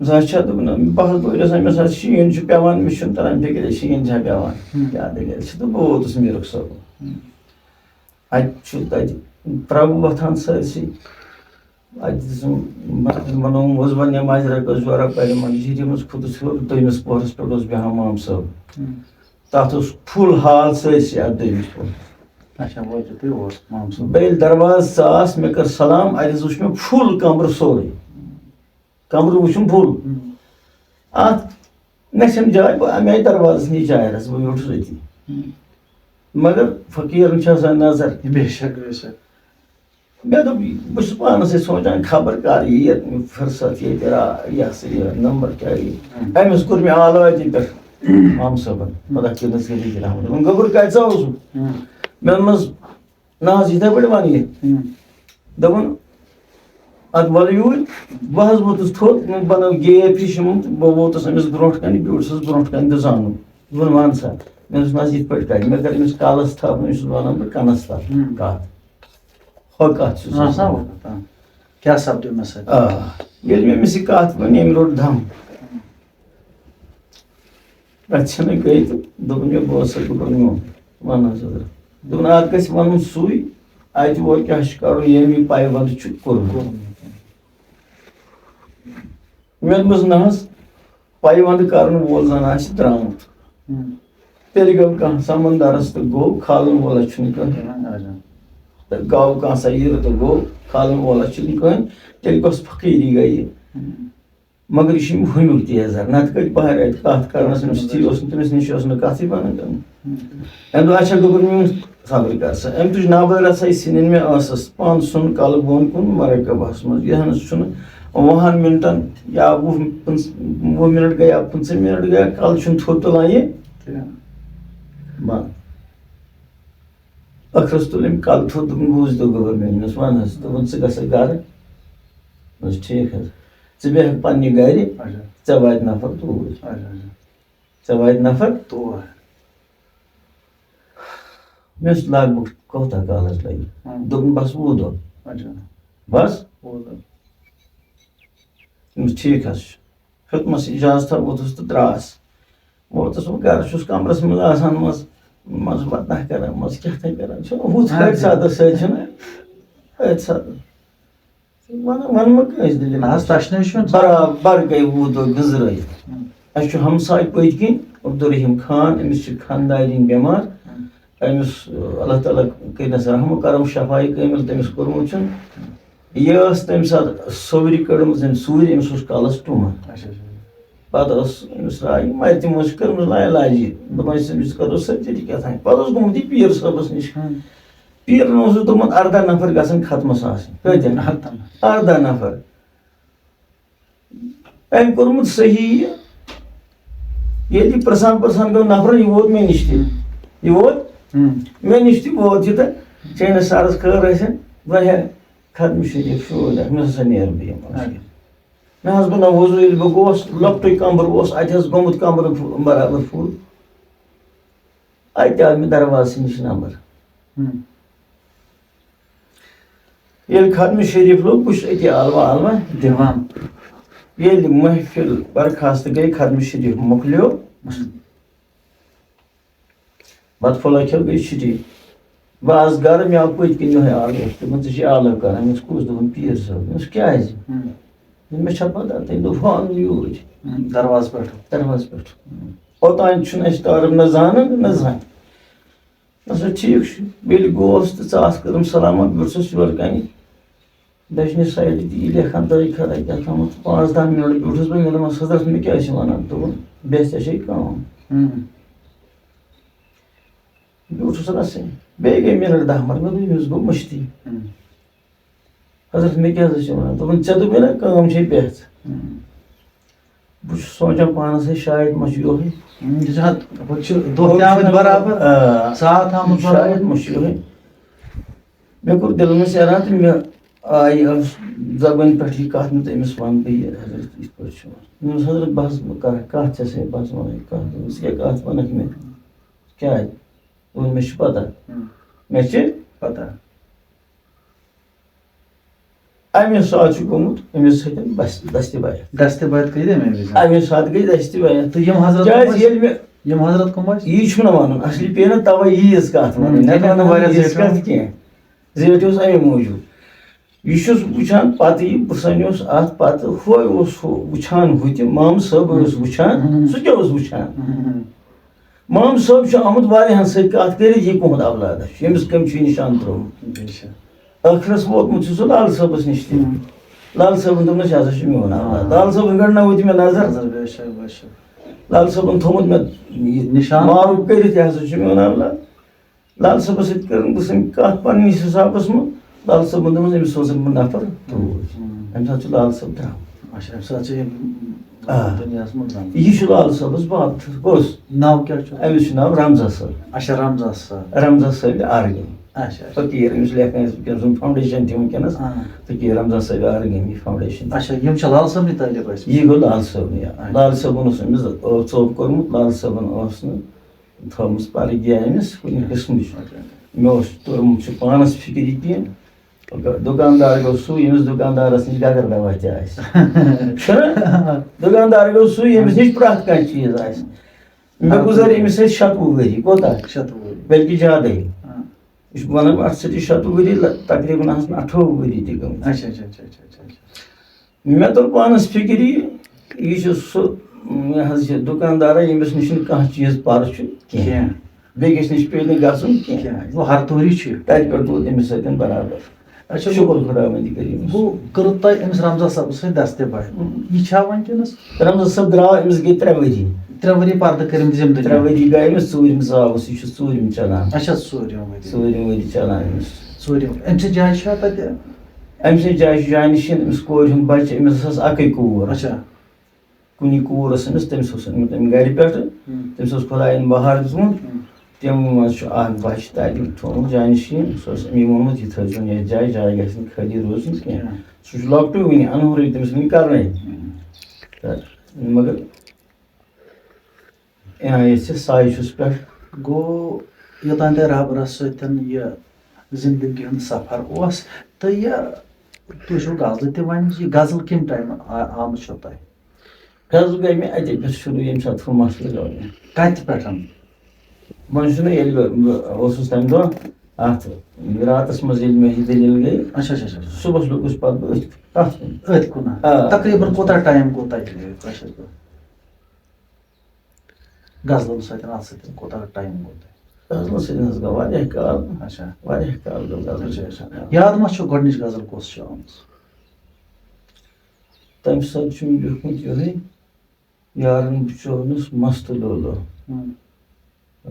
زانٛہہ چھا دوٚپُن، بہٕ حظ بہٕ یَژھان، مےٚ سا شیٖن چھُ پٮ۪وان، مےٚ چھُنہٕ تَران فِکرِ، شیٖن چھا پٮ۪وان؟ ہُم۔ کیٛاہ دٔلیٖل چھِ؟ تہٕ بہٕ ووتُس میٖرُک صٲبُن۔ ہُم۔ اَتہِ چھُ تَتہِ پرٛبہٕ وۄتھان سٲرسٕے۔ اَتہِ دِژٕم، مطلب، وَنو وۄزبَن نٮ۪مازِ رَکٲژ زورا پَرِ، مگر یہِ دِمٕژ کھوٚتُس ہیوٚر، دوٚیمِس پوہرَس پٮ۪ٹھ اوس بیٚہوان مام صٲب۔ ہُم۔ تَتھ اوس فُل ہال سٲرسٕے اَتھ دوٚیمِس پوہرَس۔ اچھا، وٲتِو تُہۍ اور، مام صٲب۔ بیٚیہِ ییٚلہِ دروازٕ ژاس، مےٚ کٔر سلام، اَتہِ حظ وٕچھ مےٚ فُل کَمرٕ سورُے۔ کمرٕ وٕچھُم فُل۔ ہُم۔ اَتھ مےٚ چھَنہٕ جاے، بہٕ، مےٚ آیہِ دروازَس نِش جاے رَژھ، بہٕ بیوٗٹھُس أتی۔ ہُم۔ مگر فقیٖرَن چھِ آسان نظر۔ بے شک، بے شک۔ مےٚ دوٚپ، بہٕ چھُس پانَس سۭتۍ سونٛچان، خبر کَر یِیہِ یَتھ فرصت ییٚتہِ را-، یہِ ہسا یہِ نمبر کیٛاہ یِیہِ۔ ہُم۔ أمِس کوٚر مےٚ آلو اَتی پٮ۪ٹھ، مام صٲبَن، ہُم۔ خۄدا کٔرِنَس گٔلی رحمت۔ دوٚپُن، گوٚبُر کَتہِ ژاوُس بہٕ؟ ہُم۔ مےٚ دوٚپمَس، نہ حظ، یِتھَے پٲٹھۍ وَنہٕ یہِ۔ ہُم۔ دوٚپُن، اَدٕ وَلہٕ یوٗرۍ۔ بہٕ حظ ووتُس تھوٚد، مےٚ بَنٲو گیپ ہِش یِمَن تہٕ بہٕ ووتُس أمِس برونٛٹھ کَنہِ، بیوٗٹھسَس برونٛٹھ کَنہِ تہٕ زانُن۔ دوٚپُن، وَن سا۔ مےٚ دوٚپُس، نہ حظ، یِتھ پٲٹھۍ کَتہِ؟ مےٚ کٔر أمِس کَلَس تھَپھ، أمِس چھُس وَنان بہٕ کَنَس تھَپھ ہُم۔ کَتھ۔ ہۄ کَتھ چھُس آ، سا وَنان۔ وَنان، آ۔ کیٛاہ سَپدیو مےٚ سۭتۍ؟ آ۔ ییٚلہِ مےٚ أمِس یہِ کَتھ ؤنۍ، أمۍ روٚٹ دَم۔ اَتہِ چھَنہٕ گٔے تہٕ دوٚپُن مےٚ، بہٕ اوسَس، دوٚپُن، میون، وَن حظ حضرت۔ دوٚپُن، اَتھ گژھِ وَنُن سُے، اَتہِ وۄنۍ کیٛاہ چھُ کَرُن، ییٚمۍ یہِ پَیوَنٛد چھُ کوٚرمُت۔ مےٚ دوٚپمَس، نہ حظ، پَیوَنٛد کَرَن وول زَن آسہِ درٛامُت۔ ہُم۔ تیٚلہِ گوٚو کانٛہہ سَمندَرَس تہٕ گوٚو، کھالَن وولا چھُنہٕ کٕہٕنۍ۔ اَہَن حظ۔ تہٕ گوٚو کانٛہہ سیٖر تہٕ گوٚو، کھالَن وولا چھُنہٕ کٕہٕنۍ، تیٚلہِ کۄس فقیٖری گٔیہِ؟ ہُم۔ مگر یہِ چھُ أمۍ ہُمیُک تیزر، نَتہٕ کَتہِ بہر اَتہِ کَتھ کَرنَس، أمِس تھی اوس نہٕ، تٔمِس نِش اوس نہٕ کَتھٕے بَنان کَرُن۔ ہُم۔ اَمہِ دۄہ اچھا گوٚبُر میون صبر کر سا، أمۍ تُج نابٲرۍ رَژھا یہِ سِنٮ۪ن مےٚ ٲسَس، پانہٕ سُن کَلہٕ بۄن کُن مرگ گواہَس منٛز۔ یہِ ہَن چھُنہٕ وُہَن مِنٹَن یا وُہ، پٕنٛژ-، وُہ مِنٹ گٔے یا پٕنٛژٕہ مِنٹ گٔے، کَلہٕ چھُنہٕ تھوٚد تُلان یہِ۔ ترٛےٚ۔ بَس۔ ٲخرَس تُل أمۍ کَلہٕ تھوٚد، دوٚپُن، بوٗزتو گوٚبُر میٛٲنِس، وَن حظ۔ دوٚپُن، ژٕ گژھکھ گَرٕ؟ دوٚپمَس، ٹھیٖک حظ۔ ژٕ بیٚہکھ پنٛنہِ گَرِ، اچھا۔ ژےٚ واتہِ نفر توٗرۍ۔ اچھا، اچھا۔ ژےٚ واتہِ نفر؟ تور۔ مےٚ اوس لگ بگ کوتاہ کال حظ لَگہِ؟ ہُم۔ دوٚپُن، بَس وُہ دۄہ۔ اچھا۔ بَس؟ وُہ دۄہ۔ دوٚپمَس، ٹھیٖک حظ چھُ۔ ہیوٚتمَس اِجازتھا، ووٚتھُس تہٕ درٛاس۔ ووتُس بہٕ گرٕ، چھُس کمرس منٛز آسان، منٛز، منٛز بتنہ کران، منٛز کیٛاہ تام کران۔ چھُنہٕ ہُتھ اہن حظ۔ حٲدثاتس سۭتۍ چھُنہٕ حٲدثاتس۔ وَنہٕ، وَنہٕ مہٕ کٲنٛسہِ دٔلیٖل۔ نہ حظ، تَشنٲوِتھ چھُنہٕ۔ برابر گٔے وُہ دۄہ گٔنزرٲیِتھ۔ ہُم۔ اَسہِ چھُ ہمساے پٔتۍ کِنۍ عبدالرحیٖم خان، أمِس چھِ خانٛدارِنۍ بٮ۪مار۔ ہُم۔ أمِس، اللہ تعالیٰ کٔرِنَس رحم و کرم، شفایہِ کٲمِل تٔمِس کوٚرمُت چھُنہٕ۔ یہِ ٲس تَمہِ ساتہٕ سوٚورِ کٔڑمٕژ أمۍ ژوٗرِ، أمِس اوس کَلَس ٹیوٗمَر۔ اچھا، اچھا۔ پَتہٕ ٲس أمِس راے، مَرِ تہِ مٔنٛزۍ کٔرمٕژ لا علاجی۔ دوٚپمَس، أمِس کَرو سٔرجری کیٛاہ تام۔ پَتہٕ اوس گوٚمُت یہِ پیٖر صٲبَس نِش۔ ہُم۔ پیٖرَن اوسُس دوٚپمُت، اَرداہ نفر گژھن ختمَس آسٕنۍ۔ کۭتیاہ؟ اَرداہ نفر۔ اَرداہ نفر۔ أمۍ کوٚرمُت صحیح یہِ۔ ییٚلہِ یہِ پرٛژھان پرٛژھان گوٚو نفرَن، یہِ ووت مےٚ نِش تہِ۔ ہُم۔ یہِ ووت ہُم۔ مےٚ نِش تہِ ووت یہِ تہٕ چٲنِس سَرَس خٲر ٲسِن، وۄنۍ ہٮ۪ہ ختم شریٖف سۭتۍ اَتھ، مےٚ ہسا نیرٕ بہٕ یِمَن اَدٕ۔ سۭتۍ۔ مےٚ حظ بنوو وضوٗ، ییٚلہِ بہٕ گوس، لۄکٹُے کمرٕ اوس، اَتہِ حظ گوٚمُت کمرٕ فُ-، برابر فُل۔ اَتہِ آو مےٚ دروازَس نِش نمبر۔ ہُم۔ ییٚلہِ ختم شریٖف لوٚگ، بہٕ چھُس أتی آلوہ آلوہ دِوان۔ ییٚلہِ محفل برخاست گٔے، ختم شریٖف مۄکلیو، ہُم۔ بتہٕ پھوٚلہ کھیوٚو، گٔے چھُٹی۔ بہٕ آس گرٕ، مےٚ آو پٔتۍ کِنۍ یِہوٚے آلو۔ دوٚپُن، "ژےٚ چھُے آلو کران؟" مےٚ ووٚنُس، "کُس؟" دوٚپُن، "پیٖر صٲب۔" مےٚ ووٚنُس، "کیٛازِ؟" ہُم۔ مےٚ چھا پتہ؟ تٔمۍ دوٚپ، "ہُہ اَن یوٗرۍ۔" ہُم، دروازٕ پٮ۪ٹھ۔ دروازٕ پٮ۪ٹھ۔ ہُم۔ اوٚتام چھُنہٕ اَسہِ تعارُف نہ زانان، نہ زانان۔ اچھا، ٹھیٖک چھُ۔ ییٚلہِ گوس تہٕ ژاس کٔرٕم سلامت، بہٕ چھُس یورٕ کَنہِ دٔچھنہِ سایڈٕ تہِ یہِ لیکھان، تہٕ یہِ کھڑا کیٛاہ تھامَتھ۔ پانٛژھ دَہ مِنَٹ بیوٗٹھُس بہٕ، مےٚ دوٚپمَس، "حضرت، مےٚ کیٛاہ چھِ وَنان؟" دوٚپُن، "بیٚہہ، ژےٚ چھے کٲم۔" ہُم۔ بیوٗٹھُس رَسٕے۔ بیٚیہِ گٔے مِنَٹ دَہ، مگر مےٚ دوٚپ، "أمِس گوٚو مٔشتٕے۔" ہُم۔ حضرت، مےٚ کیٛاہ حظ چھِ وَنان؟ دوٚپُن، "ژےٚ دوٚپُے نا، کٲم چھے پٮ۪ژھ۔" ہُم۔ بہٕ چھُس سونٛچان پانَس، ہے، شاید ما چھُ یِہوٚے۔ ہُم، یہِ چھُ اَتھ، ہُتہِ چھُ دۄہ تہِ آمٕتۍ برابر، آ۔ ساتھ آمُت برابر۔ شاید ما چھُ یِہوٚے۔ مےٚ کوٚر دِلہٕ منٛز ارادٕ، مےٚ آیہِ ٲس زبٲنۍ پٮ۪ٹھ یہِ کَتھ، مےٚ دوٚپ، "أمِس وَنہٕ بہٕ یہِ، حضرت، یِتھ پٲٹھۍ چھُ وَنان۔" مےٚ ووٚنُس، "حضرت، بہٕ حظ کَرٕ کَتھ ژےٚ سۭتۍ، بہٕ حظ وَنَے کَتھ۔" دوٚپمَس، "یہِ کیٛاہ کَتھ وَنَکھ مےٚ؟ کیٛازِ؟" دوٚپُن، "مےٚ چھِ پَتہ، ہُم۔ مےٚ چھِ پَتہ۔" اَمے ساتہٕ چھُ گوٚمُت أمِس سۭتۍ بس، دستہِ بیعت۔ دستہِ بیعت کٔرِتھ اَمے وِزِ۔ اَمے ساتہٕ گٔے دستہِ بیعت۔ تہٕ یِم حضرت کیٛازِ کٕم ٲسۍ؟ ییٚلہِ مےٚ یِم حضرت کٕم ٲسۍ؟ یی چھُنہٕ وَنُن، اصلی پیٚیہِ نہ تَوَے ییٖژ کَتھ وَنٕنۍ، ہُم، نَتہٕ تَتہِ وَنہٕ نہٕ واریاہ ییٖژ زیٹھ کَتھ کینٛہہ۔ زیٹھ اوس اَمے موٗجوٗب۔ یہِ چھُس وٕچھان، پَتہٕ یہِ بہٕ سَنیوس اَتھ پَتہٕ، ہُہ اوس ہُہ وٕچھان، ہُہ تہِ مامہٕ صٲب اوس وٕچھان، ہُم۔ سُہ کیٛاہ اوس وٕچھان؟ ہُم۔ مام صٲب چھُ آمُت واریاہَن سۭتۍ کَتھ کٔرِتھ، یہِ کُہُنٛد اولاد چھُ، ییٚمِس کٔمۍ چھُ یہِ نِشان ترٛوومُت۔ بے شک۔ ٲخرَس ووتمُت چھُ سُہ لال صٲبَس نِش تہِ۔ ہُم۔ لال صٲبَن دوٚپنَس، "یہِ ہسا چھُ میون اولاد۔" آ۔ لال صٲبَن پٮ۪ٹھ نہ وٕتہِ مےٚ نظر۔ نظر، بے شک، بے شک۔ لال صٲبَن تھوٚومُت مےٚ یہِ نِشان۔ معروف کٔرِتھ، "یہِ ہسا چھُ میون اولاد۔" لال صٲبَس سۭتۍ کٔرٕن بہٕ سٕنٛدِ کَتھ پَنٕنِس حِسابَس منٛز۔ لال صٲبَن دوٚپمَس، "أمِس سوزَن بہٕ نفر توٗرۍ۔" ہُم۔ اَمہِ ساتہٕ چھُ لال صٲب درٛامُت۔ اچھا، اَمہِ ساتہٕ چھُ یہِ آ۔ دُنیاہَس منٛز درٛامُت۔ یہِ چھُ لال صٲبَس باب۔ کُس؟ ناو کیٛاہ چھُ؟ أمِس چھُ ناو رمزا صٲب۔ اچھا، رمزا صٲب۔ رمزا صٲبِ آرگٲمۍ۔ اچھا، اچھا۔ فقیٖر، أمِس لیکھان أسۍ وٕنکیٚنَس فاوندیشن تہِ وٕنکیٚنَس۔ آ۔ فقیٖر رمزا صٲبِ آرگٲمۍ فاوندیشن۔ اچھا، یِم چھا لال صٲبنٕے طٲلب ٲسمٕتۍ؟ یہِ گوٚو لال صٲبنٕے، آ۔ اچھا۔ لال صٲبُن اوس أمِس ژوٚپ کوٚرمُت، لال صٲبُن اوس نہٕ تھٲومٕژ پرٕ گیہِ أمِس کُنہِ قٕسمٕچ۔ اچھا۔ مےٚ اوس توٚرمُت چھُ پانَس فِکرِ کینٛہہ۔ دُکاندار گوٚو سُے، ییٚمِس دُکاندارَس نِش گگر دوا تہِ آسہِ۔ چھُنہ؟ دُکاندار گوٚو سُے، ییٚمِس نِش پرٛٮ۪تھ کانٛہہ چیٖز آسہِ۔ مےٚ گُزٲرۍ أمِس سۭتۍ شَتوُہ ؤری، کوتاہ؟ شَتوُہ ؤری۔ بلکہِ زیادَے۔ ہاں۔ یہِ چھُ وَنان، اَتھ سۭتۍ چھِ شَتوُہ ؤری، لَ-، تقریٖباً آسَن اَٹھووُہ ؤری تہِ گٔمٕتۍ۔ اچھا، اچھا، اچھا، اچھا، اچھا، اچھا۔ مےٚ توٚر پانَس فِکرِ، یہِ چھُ سُہ، یہِ حظ یہِ دُکاندارا ییٚمِس نِش نہٕ کانٛہہ چیٖز پَرٕ چھُ کینٛہہ۔ کینٛہہ۔ بیٚکِس نِش پیٚیہِ نہٕ گژھُن کینٛہہ۔ کینٛہہ۔ گوٚو ہر طوری چھُ۔ تَتہِ پٮ۪ٹھ روٗد أمِس سۭتۍ برابر۔ اچھا، شُکر گوٚو، خۄداوندِ کٔریٖمَس۔ گوٚو کٔرٕو تۄہہِ أمِس رمزا صٲبَس سۭتۍ دستہِ بایعت۔ اۭں۔ یہِ چھا وٕنکیٚنَس؟ رمزا صٲب درٛاو، أمِس گٔے ترٛےٚ ؤری۔ ترٛےٚ ؤری پردٕ کٔرمٕتۍ یِم دُنیا۔ ترٛےٚ ؤری گٔے أمِس، ژوٗرِم زاوُس، یہِ چھُ ژوٗرِم چلان۔ اچھا، ژوٗرِم ؤری۔ ژوٗرِم ؤری چلان أمِس۔ ژوٗرِم۔ أمۍ سٕنٛز جاے چھا تَتہِ؟ أمۍ سٕنٛز جاے چھِ جانشیٖن، أمِس کورِ ہُنٛد بَچہٕ، أمِس ٲس اَکٕے کوٗر۔ اچھا۔ کُنی کوٗر ٲس أمِس، تٔمِس اوس أنمُت أمۍ گَرِ پٮ۪ٹھٕ، ہُم۔ تٔمِس اوس خۄدایَن بہار دیُتمُت، ہُم۔ تِمو منٛز چھُ اَکھ بَچہٕ تَتہِ تھوٚومُت جانشیٖن، سُہ اوس أمی ووٚنمُت، "یہِ تھٲیزیون یَتھ جایہِ، جاے گژھِ نہٕ خٲلی روزٕنۍ کینٛہہ۔" ہُم۔ سُہ چھُ لۄکٹُے وٕنہِ، اَنہورٕے، تٔمِس وٕنہِ کَرنَے۔ ہُم۔ تہٕ مگر عنایت چھِ سایہِ چھُس پٮ۪ٹھ۔ گوٚو، یوٚتام تۄہہِ ربرس سۭتۍ یہِ زندگی ہُنٛد سفر اوس، تہٕ یہِ تُہۍ چھِو غزلہٕ تہِ وَنان، یہِ غزل کَمہِ ٹایمہٕ آ-، آمٕژ چھو تۄہہِ؟ غزل گٔے مےٚ اَتے پٮ۪ٹھ شروٗع، ییٚمہِ ساتہٕ ہُہ مسلہٕ گوٚو مےٚ۔ کَتہِ پٮ۪ٹھ؟ وۄنۍ چھُنہ، ییٚلہِ بہٕ، بہٕ اوسُس تَمہِ دۄہ اَتھ راتَس منٛز، ییٚلہِ مےٚ یہِ دٔلیٖل گٔے، اچھا، اچھا، اچھا، اچھا۔ صُبحَس لوٚگُس پَتہٕ بہٕ أتھۍ، اَتھ کُن۔ أتھۍ کُن، آ۔ تقریٖباً کوٗتاہ ٹایم گوٚو تۄہہِ؟ غزلن سۭتۍ، اَتھ سۭتۍ کوٗتاہ ٹایم گوٚو تۄہہِ؟ غزلن سۭتۍ حظ گوٚو واریاہ کال۔ اچھا۔ واریاہ کال گوٚو غزلن اچھا، سۭتۍ۔ اچھا۔ یاد ما چھُ گۄڈٕنِچ غزل کۄس چھِ آمٕژ؟ تَمہِ ساتہٕ چھُ مےٚ لیوٗکھمُت یِہوٚے، "یارن بچونس مست لولو۔" ہُم۔ آ،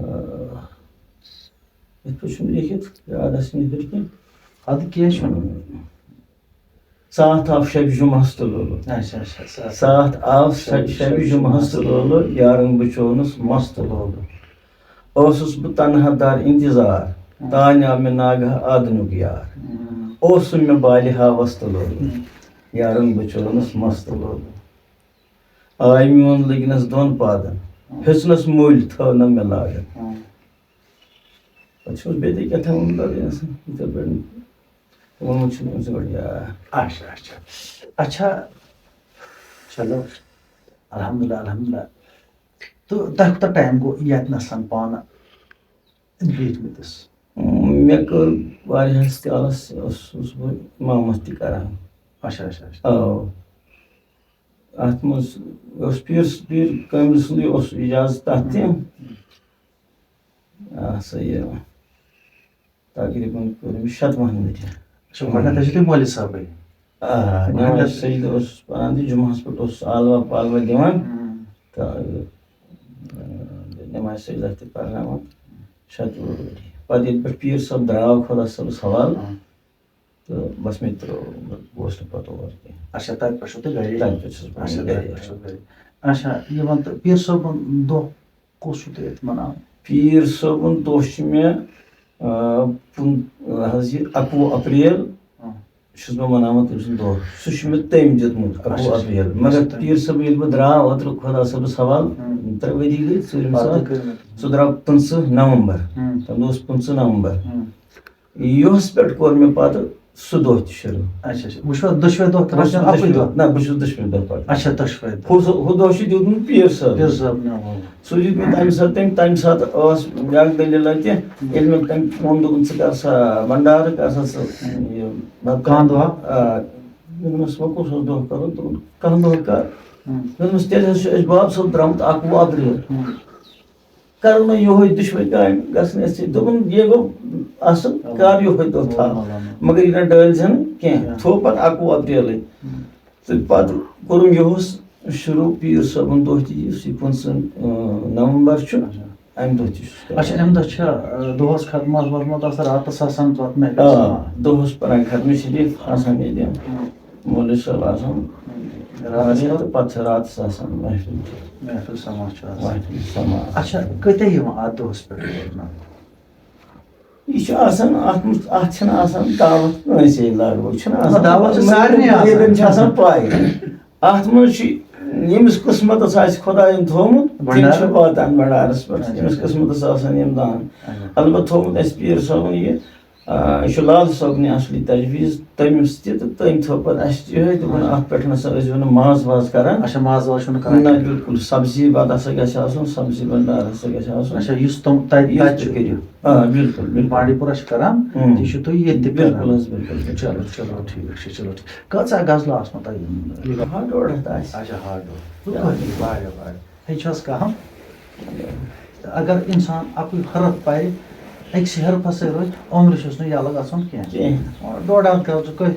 یِتھ پٲٹھۍ چھُم لیکھِتھ، یاد آسہِ نہٕ یِتھ پٲٹھۍ کینٛہہ۔ اَدٕ کینٛہہ چھُنہٕ۔ ساتھ آو شبِ جمعہس تہٕ لولو۔ اچھا، اچھا، ساتھ۔ ساتھ آو شبِ، شبِ جمعہس تہٕ لولو، یارن بچونس مست لولو۔ اوسُس بہٕ تنہا در انتظار، ہم۔ تانۍ آو مےٚ ناگہٕ آدنُک یار۔ ہم۔ اوسُم مےٚ بالہِ ہاوس تہٕ لولو، ہم۔ یارن بچونس مست لولو۔ آے میون لٔگنس دۄن پادن، ہم۔ ہیوٚژنس مٔلۍ تھٲو نہ مےٚ لاگن۔ ہم۔ پتہٕ چھُس بیٚیہِ تہِ کیٛاہ تام ووٚنمُت اَتھ یہِ ہسا، یِتھَے پٲٹھۍ ووٚنمُت چھُنہٕ أمۍ سٕے گۄڈٕ، یا۔ اچھا، اچھا۔ اچھا۔ چلو۔ الحمدللہ، الحمدللہ۔ تہٕ تۄہہِ کوٗتاہ ٹایم گوٚو ییٚتہِ نَسَن پانہٕ بیٖٹھمٕتِس؟ اۭں، مےٚ کٔر واریاہَس کالَس، اوسُس بہٕ اِمامت تہِ کران۔ اچھا، اچھا، اچھا۔ آ، اَتھ منٛز اوس پیٖر، پیٖر کٲمِل سُنٛدٕے اوس اِجازت تَتھ تہِ۔ ہُم۔ آ، سا یہِ تقریٖباً کوٚر أمِس شَتوُہَن ؤرۍ یَن۔ اچھا، گۄڈٕنٮ۪تھ ٲسِو تُہۍ مولوی صٲبٕے؟ آ، گۄڈٕنٮ۪تھ نٮ۪ماز سجدٕ اوسُس پَران تہٕ جُمعہَس پٮ۪ٹھ اوسُس آلوا پالوا دِوان۔ ہُم۔ تہٕ، آ، نٮ۪ماز سجدٕ تہِ پَرناوان۔ شَتوُہ ؤری۔ پَتہٕ ییٚلہِ پٮ۪ٹھ پیٖر صٲب درٛاو خۄدا صٲبَس حوالہٕ، ہُم۔ تہٕ بَس مےٚ تہِ ترٛوو، بہٕ گوس نہٕ پَتہٕ اور کینٛہہ۔ اچھا، تَتہِ پٮ۪ٹھ چھُو تُہۍ گَرے؟ تَتہِ پٮ۪ٹھ چھُس بہٕ اچھا، گَرے۔ تَتہِ پٮ۪ٹھ چھُو گَرے۔ اچھا، یہِ وَن تہٕ، پیٖر صٲبُن دۄہ کُس چھُو تُہۍ اَتہِ مَناوان؟ پیٖر صٲبُن دۄہ چھُ مےٚ، آ، پُن-، حظ یہِ اَکوُہ اپریل ہُم۔ چھُس بہٕ مَناوان تٔمۍ سُنٛد دۄہ۔ سُہ چھُ مےٚ تٔمۍ دیُتمُت، اَکوُہ اچھا، اچھا۔ اپریل۔ مگر اچھا، تٔمۍ۔ پیٖر صٲب ییٚلہِ بہٕ درٛاو اوترٕ خۄدا صٲبَس حوالہٕ، ہُم۔ ترٛےٚ ؤری گٔے، ژوٗرِم پَتہٕ سال، کٔرۍ مےٚ تٔمۍ۔ سُہ درٛاو پٕنٛژٕہ نومبر۔ ہُم۔ تَمہِ دۄہ اوس پٕنٛژٕہ نومبر۔ ہُم۔ یُہس پٮ۪ٹھ کوٚر مےٚ پَتہٕ سُہ دۄہ تہِ شروٗع۔ اچھا، اچھا۔ وۄنۍ چھُوا دۄشوے دۄہ کران بہٕ چھُس کِنہٕ اَکُے دۄشوے، دۄہ؟ نہ، بہٕ چھُس دۄشوے دۄہ پَران۔ اچھا، دۄشوے دۄہ۔ ہُہ سُہ، ہُہ دۄہ چھُ دیُتمُت پیٖر صٲبنہِ۔ پیٖر صٲبنہِ، اَوا۔ سُہ دیُت مےٚ تَمہِ ساتہٕ، تٔمۍ، تَمہِ ساتہٕ ٲس بیٛاکھ دٔلیٖلہ تہِ، ہُم۔ ییٚلہِ مےٚ تٔمۍ ووٚن، دوٚپُن، "ژٕ کر سا بنڈارٕ، کر سا ژٕ یہِ کانٛہہ دۄہ؟ آ۔" مےٚ دوٚپمَس، "وۄنۍ کُس اوس دۄہ کَرُن؟" دوٚپُن، "کانٛہہ دۄہ کر۔" ہُم۔ مےٚ دوٚپمَس، "تیٚلہِ حظ چھُ اَسہِ باب صٲب درٛامُت اَکوُہ اپریل۔" ہُم۔ کرو نہٕ یِہوٚے دُشوَے کامہِ گژھن اَسہِ سۭتۍ۔ دوٚپُن، یہِ گوٚو اَصٕل، اَوا۔ کر یِہوٚے دۄہ تھاو۔ اَوا، اَوا۔ مگر یہِ نہ ڈٲلۍ زٮ۪نہٕ کینٛہہ۔ کینٛہہ۔ تھوٚو پَتہٕ اَکوُہ اپریلٕے۔ ہُم۔ تہٕ پَتہٕ کوٚرُم یِہُس شروٗع پیٖر صٲبُن دۄہ تہِ، یُس یہِ پٕنٛژٕہ، اۭں، نومبر چھُ، اچھا۔ اَمہِ دۄہ تہِ چھُس کران۔ اچھا، اَمہِ دۄہ چھا، اۭں، دۄہَس ختمَس وۄتھمُت آسان، راتَس آسان پَتہٕ محفِل آ، سماعت؟ دۄہَس پَران ختمِ شریٖف آسان ییٚتہِ۔ ہُم۔ مولوی صٲب آسان۔ راتَس واریاہ پَتہٕ؟ تہٕ پَتہٕ چھِ راتَس آسان محفِل۔ محفِل سماعت چھُ آسان۔ محفِل سماعت۔ اچھا، کۭتیٛاہ یِوان اَتھ دۄہَس پٮ۪ٹھ یور نفر؟ یہِ چھُ آسان، اَتھ منٛز، اَتھ چھِنہٕ آسان دعوت کٲنٛسے لگ بگ، چھِنہٕ آسان۔ دعوت چھِ سارنٕے آسان۔ مُریٖدَن چھِ آسان پَے۔ اَتھ منٛز چھُ ییٚمِس قٕسمَتَس آسہِ خۄدایَن تھوٚومُت، تِم چھِ بنڈار؟ واتان بنڈارَس پٮ۪ٹھ، اچھا، ییٚمِس اچھا۔ قٕسمَتَس آسان یِم دان۔ اچھا۔ البتہ تھوٚومُت اَسہِ پیٖر صٲبَن یہِ، آ، یہِ چھُ لال صٲبنہِ اَصلی تجویٖز، تٔمِس تہِ تہٕ تٔمۍ تھٲو پَتہٕ اَسہِ تہِ یِہوٚے، دوٚپُن، اَتھ پٮ۪ٹھ نہ سا ٲسۍزیو نہٕ ماز واز کَران۔ اچھا، ماز واز چھُنہٕ کَران نہ، کینٛہہ۔ بِلکُل، سبزی بَتہٕ ہسا گژھِ آسُن، سبزی بَنڈار ہسا گژھِ آسُن۔ اچھا، یُس تِم تَتہِ، یُس تَتہِ تُہۍ چھُ۔ کٔرِو۔ آ، بِلکُل، بِلکُل۔ بانڈی پورہ چھِ کَران، اۭں۔ تہِ چھُ تُہۍ ییٚتہِ تہِ بِلکُل کَران۔ حظ، بِلکُل، بِلکُل۔ چلو، چلو، ٹھیٖک چھُ، چلو، ٹھیٖک۔ کۭژاہ غزلہٕ آسنو تۄہہِ؟ ہَتھ ڈۄڈ ہَتھ آسہِ۔ اچھا، ہَتھ ڈۄڈ۔ یا۔ واریاہ، واریاہ۔ ہے، چھِ حظ کَم؟ اگر اِنسان اَکُے حرف پَرِ، أکسٕے حرفَس سۭتۍ روزِ، عمرِ چھُس نہٕ یَلہٕ گژھُن کینٛہہ۔ کینٛہہ۔ ڈۄڈ ہَتھ غزلہٕ کٔہۍ،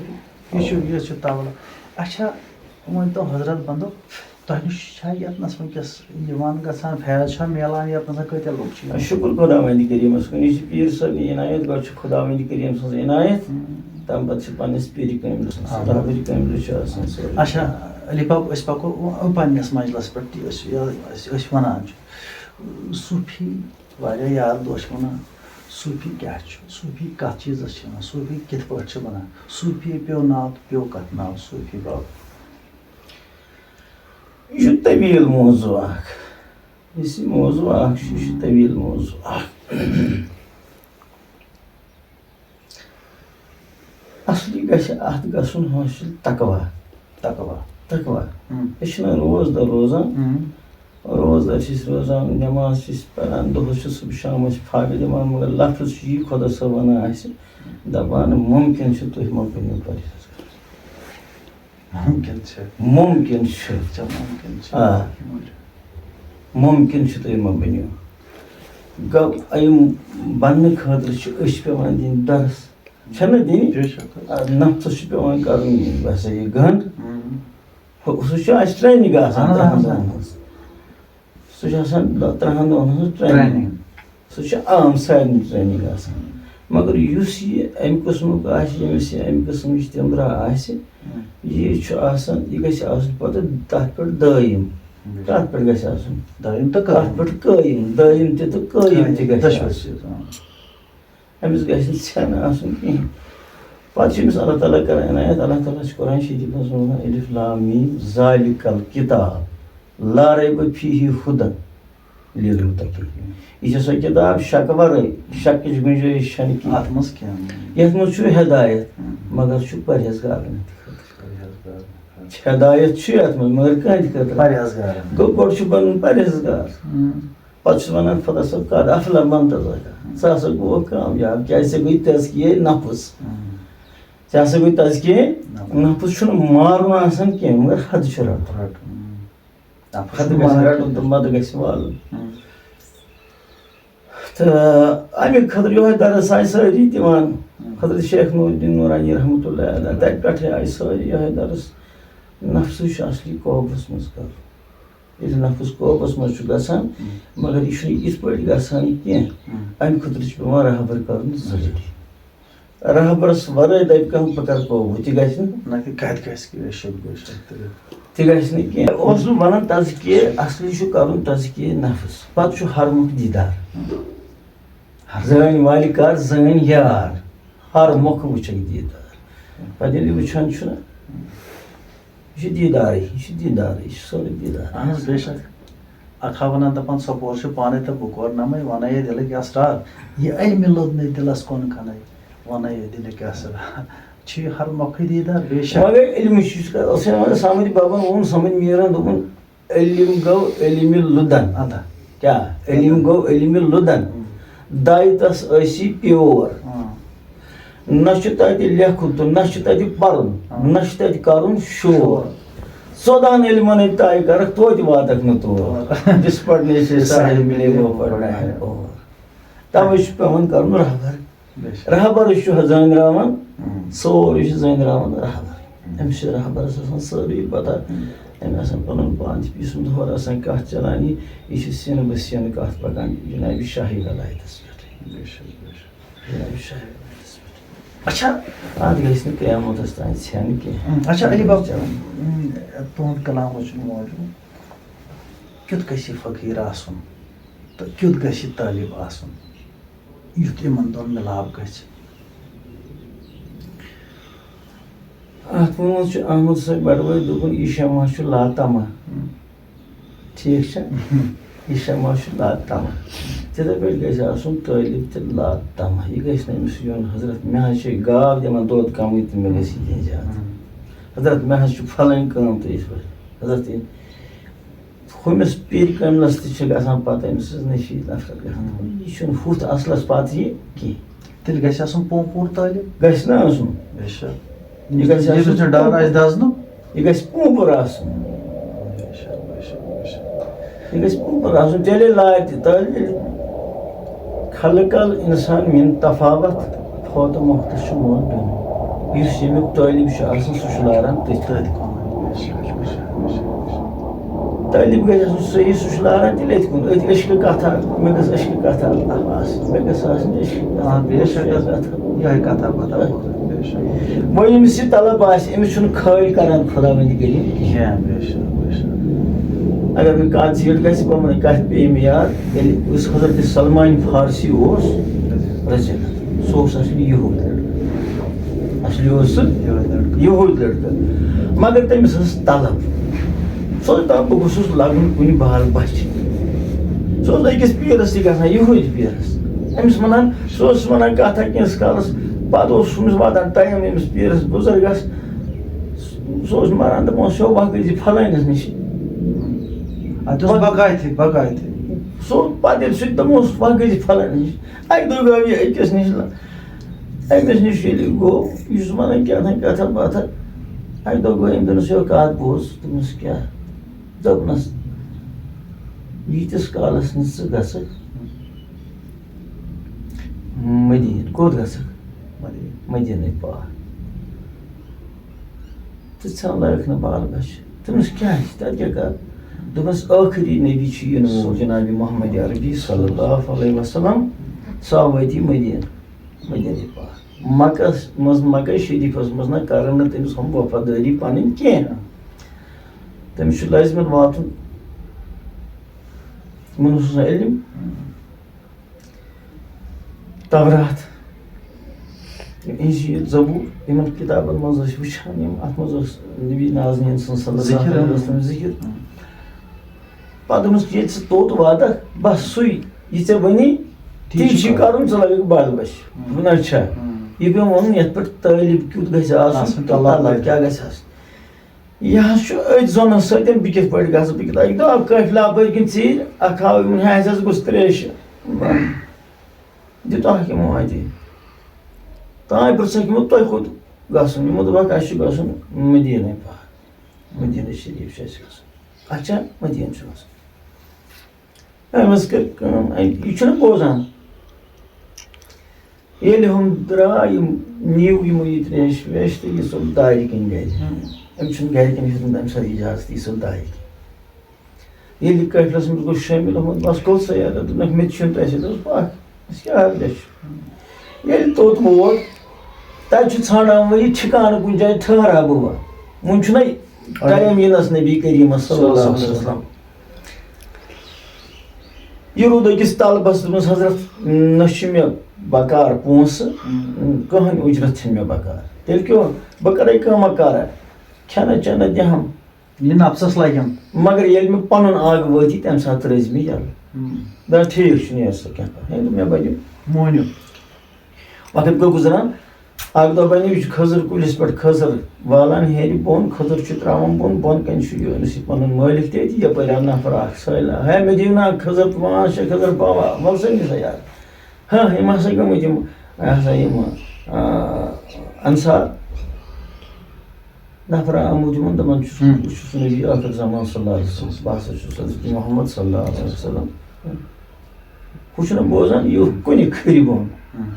یہِ چھُ، یہِ چھُ تَوَلہٕ۔ اچھا، وۄنۍ تو حضرت بندو، تۄہہِ نِش چھا ییٚتنَس وٕنکیٚس یِوان گژھان، فیض چھا میلان ییٚتنَس، کۭتیٛاہ لُکھ چھِ یِوان؟ شُکُر خۄداوندِ کریٖمَس کُن، یہِ چھِ پیٖر صٲبنہِ عنایت، گۄڈٕ چھِ خۄداوندِ کریٖم سٕنٛز عنایت، ہُم۔ تَمہِ پَتہٕ چھِ پنٛنِس پیٖرِ کٲملہِ سٕنٛز، آ۔ ستاوٕرِ کٲملہِ چھُ آسان سورُے۔ اچھا، علی باب، أسۍ پَکو وۄنۍ پنٛنِس مجلَس پٮ۪ٹھ تہِ، أسۍ، أسۍ، أسۍ وَنان چھِ، صوٗفی، واریاہ یار دوس چھِ وَنان، صوٗفی کیٛاہ چھُ؟ صوٗفی کَتھ چیٖزَس چھِ وَنان؟ صوٗفی کِتھ پٲٹھۍ چھِ بَنان؟ صوٗفی پیوٚو ناو تہٕ پیوٚو کَتھ ناو صوٗفی باب؟ یہِ چھُ طویٖل موضوع اکھ۔ یُس یہِ موضوع اکھ چھُ، یہِ چھُ طویٖل موضوع اکھ۔ اصلی گژھِ اتھ گژھُن حٲصِل تقویٰ۔ تقویٰ۔ تقویٰ۔ ہم۔ أسۍ چھِنہ روزدار روزان۔ ہم۔ روزدار چھِ أسۍ روزان، نٮ۪ماز چھِ أسۍ پران، دۄہس چھِ صبح شامس چھِ فاقہٕ دِوان، مگر لفظ چھُ یی خۄدا صٲب ونان اَسہِ، دپان، مُمکِن چھُ تُہۍ مہ بٔنِو پرہیزگار۔ مُمکِن چھُ۔ مُمکِن چھُ۔ اچھا، مُمکِن چھُ۔ آ۔ مُمکِن چھُ تُہۍ مہ بٔنِو۔ گوٚو، یِم بننہٕ خٲطرٕ چھِ أچھ پٮ۪وان دِنۍ درس۔ چھَنہٕ دِنۍ؟ بے شک۔ آ، نفسَس چھُ پٮ۪وان کَرُن یہِ ہسا یہِ گنٛڈ۔ ہُم۔ ہُہ، سُہ چھُ اَسہِ training آسان اہن حظ، تَتھ اہن حظ۔ منٛز۔ سُہ چھُ آسان دَ-، ترٛہَن دۄہَن ہٕنٛز training۔ Training۔ سُہ چھُ عام سارنٕے training آسان۔ مگر یُس یہِ اَمہِ قٕسمُک آسہِ، ییٚمِس یہِ اَمہِ قٕسمٕچ تِمبرا آسہِ، ہُم۔ یہِ چھُ آسان، یہِ گژھِ آسُن پَتہٕ تَتھ پٮ۪ٹھ دٲیِم۔ بِلکُل۔ کَتھ پٮ۪ٹھ گژھِ آسُن؟ دٲیِم تہٕ قٲیِم۔ تَتھ پٮ۪ٹھ قٲیِم، دٲیِم تہِ تہٕ قٲیِم تہِ قٲیِم، گژھِ دۄشوَے آسُن۔ چیٖز، اۭں۔ أمِس گژھِ نہٕ ژھٮ۪ن آسُن کِہیٖنۍ۔ پَتہٕ چھُ أمِس اللہ تعالیٰ کران عنایت، اللہ تعالیٰ چھُ قرآن شریٖفَس منٛز وَنان، الف لام میم ذالک الکتاب لا ریب فیہ ہدی للمتقین۔ یہِ چھےٚ سۄ کِتاب شکہٕ وَرٲے، شکٕچ گُنجٲیِش چھَنہٕ کِہیٖنۍ۔ اَتھ منٛز کینٛہہ۔ یَتھ منٛز چھُ ہدایت، ہُم۔ مگر چھُ پرہیزگارَن ہٕنٛدِ خٲطرٕ۔ پرہیزگارَن ہٕنٛدِ خٲطرٕ۔ ہدایت چھُ یَتھ منٛز، مگر کٕہٕنٛدِ خٲطرٕ؟ پرہیزگارَن۔ گوٚو، گۄڈٕ چھُ بَنُن پرہیزگار۔ ہُم۔ پتہٕ چھُس ونان، خۄدا صٲب، قد افلح من تزکا، ژٕ ہسا گوٚوکھ کامیاب، کیازِ ژےٚ گٔے تزکیہ نفس۔ ژےٚ ہسا گٔے تزکیہ نفس۔ نفس چھُنہٕ مارُن آسان کینٛہہ، مگر حد چھُ رٹُن۔ رٹُن۔ نفس حد چھُنہٕ گژھِ مارُن رٹُن کینٛہہ۔ تہٕ مدٕ گژھِ والُن۔ تہٕ اَمہِ خٲطرٕ یِہوٚے درس آسہِ سٲری دِوان۔ حضرت شیخ نور الدین نورانی رحمتہ اللہ علیہ، تَتہِ پٮ۪ٹھَے آیہِ سٲری یِہوٚے درس۔ نفسٕے چھُ اصلی قوبوٗہَس منٛز کَرُن۔ ییٚلہِ نفس قوبوٗہَس منٛز چھُ گژھان، مگر یہِ چھُنہٕ یِتھ پٲٹھۍ گژھان کینٛہہ۔ اَمہِ خٲطرٕ چھُ پٮ۪وان رہبر کَرُن ضروٗری۔ رہبرس ورٲے دپہِ کانٛہہ، بہٕ کرٕ قوبوٗ، تہِ گژھِ نہٕ۔ نہ، تہِ کتہِ گژھِ، بے شک، بے شک، تہِ گژھِ۔ تہِ گژھِ نہٕ کینٛہہ۔ اوس نہٕ ونان تزکیہ، اصلی چھُ کرُن تزکیہ نفس۔ پتہٕ چھُ ہر مُکھ دیٖدار۔ زٲنۍ والہِ کر، زٲنۍ یار۔ ہر مُکھ وٕچھکھ دیٖدار۔ پتہٕ ییٚلہِ وٕچھان چھُنہ، یہِ چھُ دیٖدارٕے، یہِ چھُ دیٖدارٕے، یہِ چھُ سورُے دیٖدار۔ اہن حظ، بے شک۔ اکھ ہا ونان دپان، ژۄپور چھُ پانے تہٕ بہٕ کور نمے، ونے یہِ دلٕکۍ اسرار۔ یہِ علمِ لدنے دلس کُن کنے، ونے یہِ دلٕکۍ اسرار۔ چھُ یہِ ہر مۄکھٕ دیٖدار، بے شک۔ مگر علمٕچ یُس کتھ ٲس، مگر سامٕرۍ بابن ووٚن، سامٕرۍ میٖرن دوٚپُن، علم گوٚو علمِ لُدن۔ ادا۔ کیٛاہ؟ علم گوٚو علمِ لُدن۔ دایہِ تس ٲسی پیور۔ نہ چھُ تتہِ لیکھُن تہٕ نہ چھُ تتہِ پرُن، نہ چھُ تتہِ کرُن شور۔ ژۄدہن علمن ہٕنٛدۍ طے کرکھ، توتہِ واتکھ نہٕ تور۔ جس پڑھنے سے صاحب ملے وہ پڑھنا ہے اور۔ توے چھُ پٮ۪وان کرُن رہبر۔ بے شک۔ رہبرس چھُ زٲنراوان، سورُے چھُ زٲنراوان رہبر۔ أمِس چھِ رہبرس آسان سٲرٕے پتہ۔ أمۍ آسان پنُن پان تہِ پیٖسمُت، ہورٕ آسان کتھ چلان، یہِ، یہِ چھِ سینہٕ بہ سینہٕ کتھ پکان جناب شاہی ولایتس پٮ۪ٹھٕے۔ بے شک، بے شک۔ جناب شاہی ولایتس پٮ۪ٹھ۔ اچھا۔ اتھ گژھِ نہٕ قیامتس تام ژھٮ۪ن کینٛہہ۔ اچھا، علی باب، چلان۔ تُہُنٛد کلام اوس موجود، کیُتھ گژھِ یہِ فقیٖر آسُن تہٕ کیُتھ گژھِ یہِ طٲلب آسُن؟ یُتھ یِمن دۄن مِلاپ گژھِ۔ اتھ منٛز چھُ احمد صٲب بٹوٲرۍ دوٚپُن، یہِ شمع چھُ لاتمہ۔ ٹھیٖک چھا؟ یہِ شمع چھُ لاتمہ۔ تِتھے پٲٹھۍ گژھِ آسُن طٲلب تہِ لاتمہ۔ یہِ گژھِ نہٕ أمِس یُن، حضرت، مےٚ حظ چھِ گاو دِوان دۄد کمٕے تہٕ مےٚ گژھِ یہِ کینٛہہ زیادٕ۔ حضرت، مےٚ حظ چھُ فلٲنۍ کٲم تہٕ یِتھ پٲٹھۍ۔ حضرت، یہِ ہُمِس پیٖرِ کٲمِلَس تہِ چھِ گژھان پَتہٕ أمۍ سٕنٛز نٔشیٖد نفرت گژھان۔ یہِ چھُنہٕ ہُتھ اَصلَس پَتہٕ یہِ کینٛہہ۔ تیٚلہِ گژھِ آسُن پوٗنٛپوٗر طٲلب۔ گژھِ نہٕ آسُن۔ بے شک۔ یہِ گژھِ ییٚمِس آسُن نہٕ ڈَر آسہِ دَزنُک۔ یہِ گژھِ پوٗنٛپوٗر آسُن۔ بے شک، بے شک، بے شک۔ یہِ گژھِ پوٗنٛپوٗر آسُن۔ تیٚلے لارِ تہِ طٲلب علم۔ خلق الانسان من تفاوت، فوت مختص چھُ مول بیوٚن۔ یُس ییٚمیُک طٲلب چھُ آسان، سُہ چھُ لاران تٔتھۍ۔ تٔتھۍ کُن۔ طٲلب گژھِ آسُن صحیح، سُہ چھُ لاران تیٚلہِ أتھۍ کُن، أتھۍ عشقہٕ کتھا، مےٚ گٔژھ عشقہٕ کتھا آسٕنۍ، مےٚ گٔژھ آسٕنۍ عشقہٕ کتھا۔ آ، بے شک، کتھا۔ یِہوٚے کتھا باتھا۔ وۄنۍ ییٚمِس یہِ طلب آسہِ، أمِس چھُنہٕ خٲلۍ کران خۄداوندِ کریم کِہیٖنۍ۔ کینٛہہ، بے شک، بے شک۔ اگر مےٚ کتھ زیٖٹھ گژھِ، بہٕ وَنہٕ کتھ پیٚیہِ مےٚ یاد، ییٚلہِ یُس حضرت سلمان فارسی اوس، رضی اللہ عنہ، سُہ اوس اصلی یہوٗد لڑکہٕ۔ اصلی اوس سُہ یہوٗد لڑکہٕ۔ مگر تٔمِس ٲس طلب۔ سُہ اوس دَپان، بہٕ گوٚژھُس لَگُن کُنہِ بال بَچھِ۔ سُہ اوس أکِس پیٖرَس تہِ گژھان، یہوٗدۍ پیٖرَس۔ أمِس وَنان، سُہ اوس وَنان کَتھا کینٛہہ کالَس، پَتہٕ اوس أمِس واتان ٹایم أمِس پیٖرَس بُزرگَس، سُہ اوس مَران، دَپان اوس، "یو، وَکھ گٔژھۍ زِ فَلٲنِس نِش۔" اَتہِ اوس بَکایتھٕے، بَکایتھٕے۔ سُہ پَتہٕ ییٚلہِ سُہ تہِ دَپان اوس، "وَکھ گٔژھۍ زِ فَلٲنِس نِش۔" اَکہِ دۄہ گوٚو یہِ أکِس نِش، أمِس نِش ییٚلہِ گوٚو، یہِ چھُس وَنان کیٛاہ تام کَتھا باتھا۔ اَکہِ دۄہ گوٚو أمۍ دوٚپنَس، "یو، کَتھ بوز۔" دوٚپنَس، "کیٛاہ؟" دوٚپنَس، "ییٖتِس کالَس نہٕ ژٕ گژھکھ مدیٖنہٕ۔" کوٚت گژھکھ؟ مدیٖنہٕ۔ مدیٖنَے پاک۔ تہٕ ژھٮ۪ن لایَکھ نہٕ بال بچہِ۔ دوٚپمَس، "کیٛاہ چھِ؟ تَتہِ کیٛاہ کَرٕ؟" دوٚپمَس، "ٲخری نبی چھُ یِنہٕ وول جناب محمد عربی صلی اللہ علیہ وسلم، سُہ آو وٲتی مدیٖنہٕ، مدیٖنَے پاک۔ مکس منٛز، مکہ شریٖفَس منٛز نہ کَرَن نہٕ تٔمِس ہُم وفادٲری پَنٕنۍ کینٛہہ۔ تٔمِس چھُ لٲزمَن واتُن۔" یِمَن اوس آسان علم۔ تورات، انجیل، زبور، یِمن کتابن منٛز ٲسۍ وٕچھان یِم، اتھ منٛز اوس نبی نازنین سُنٛد صلی اللہ ذکر۔ علیہ وسلم ذکر۔ پتہٕ دوٚپمس، ییٚلہِ ژٕ توٚت واتکھ، بس سُے، یہِ ژےٚ وَنی، تی تی چھُ چھُے کرُن۔ کرُن، ژٕ لگکھ بال بچہِ۔ ہم۔ دوٚپُن، اچھا، ہم۔ یہِ پیوٚو وَنُن، یَتھ پٮ۪ٹھ طٲلب کیُتھ گژھِ آسُن آسُن، تہٕ طلب طلب لگہِ۔ کیٛاہ گژھِ آسُن۔ یہِ حظ چھُ أتھۍ زۄنَس سۭتۍ، بہٕ کِتھ پٲٹھۍ گژھٕ، بہٕ کِتھ، اَکہِ دۄہ آو قٲفلہٕ اَپٲرۍ کِنۍ ژیٖرۍ، اَکھ آو یِمَن، ہے، اَسہِ حظ گوٚژھ ترٛیش، دیُت اَکھ یِمو اَتہِ۔ تام پِرٛژھَکھ یِمو، تۄہہِ کوٚت گژھُن؟ یِمو دوٚپُکھ، اَسہِ چھُ گژھُن مدیٖنَے پاک، مدیٖنہ شریٖف چھُ اَسہِ گژھُن۔ اچھا، مدیٖنہٕ چھُ گژھُن۔ أمۍ حظ کٔر کٲم، أمۍ، یہِ چھُنہٕ بوزان۔ ییٚلہِ ہُم درٛاے، یِم نیٖو یِمو یہِ ترٛیش ویش تہٕ یہِ ژوٚل دارِ کِنۍ گرِ۔ ہُم۔ أمۍ چھُنہٕ گرِکٮ۪ن ہیوٚتمُت اَمہِ ساتہٕ اِجازت، یہِ ژوٚل دارِ کِنۍ۔ ییٚلہِ یہِ قٲفلَس منٛز گوٚو شٲمِل، یِمو دوٚپمَس، "کوٚت سا یارا؟" دوٚپنَکھ، "مےٚ تہِ چھُنہٕ تۄہہِ سۭتۍ۔" دوٚپُس، "پَکھ، أسۍ کیٛاہ حرجہ چھُ؟" ییٚلہِ توٚت ووت، تَتہِ چھُ ژھانٛڈان وۄنۍ یہِ ٹھِکانہٕ کُنہِ جایہِ ٹھٔہرا بہٕ وَ۔ وۄنۍ چھُنہ ٹایم یِنَس نبی کریٖمَس صلی اللہ علیہ وسلم۔ یہِ روٗد أکِس طلبس، دوٚپمَس، "حضرت، نہ چھُ مےٚ بکار پونٛسہٕ، ہُم۔ کٕہٕنۍ اُجرت چھِنہٕ مےٚ بکار۔ تیٚلہِ کیٛاہ؟ بہٕ کَرَے کٲمہ کارا، کھٮ۪نہ چٮ۪نہ دِہَم۔" یہِ نفسس لگن۔ مگر ییٚلہِ مےٚ پنُن اکھ وٲتی، تمہِ ساتہٕ ترٲزِ مےٚ یَلہٕ۔ ہُم۔ دَپان، "ٹھیٖک چھُ، نیر سا کینٛہہ پرواے۔" ہے، دوٚپ مےٚ، بَنیو۔ مونیُک۔ وقت گوٚو گُزران، اکھ دۄہ بَنیو، یہِ چھُ کھٔزٕر کُلِس پٮ۪ٹھ کھٔزٕر والان ہیٚرِ بۄن، کھٔزٕر چھُ ترٛاوان بۄن، بۄن کَنہِ چھُ یہِ أمِس یہِ پنُن مٲلِک تہِ أتی، یَپٲرۍ آو نفر اکھ سٲلۍ، ہے، مےٚ دِیِو نا کھٔزٕر، پانٛژھ شےٚ کھٔزٕر پاوا، وَل سا نہِ سا یارٕ۔ ہاں، یِم ہسا گٔمٕتۍ یِم، یہِ ہسا یِم، آ، انصار۔ نفر آمُت یِمن، دَپان چھُس، ہُم۔ "بہٕ چھُس نبی ٲخر زمان صلی اللہ علیہ وسلم، بہٕ ہسا چھُس حضرت محمد صلی اللہ علیہ وسلم۔" ہُہ چھُنہٕ بوزان، یہِ کُنہِ کھرِ بۄن۔ ہُم۔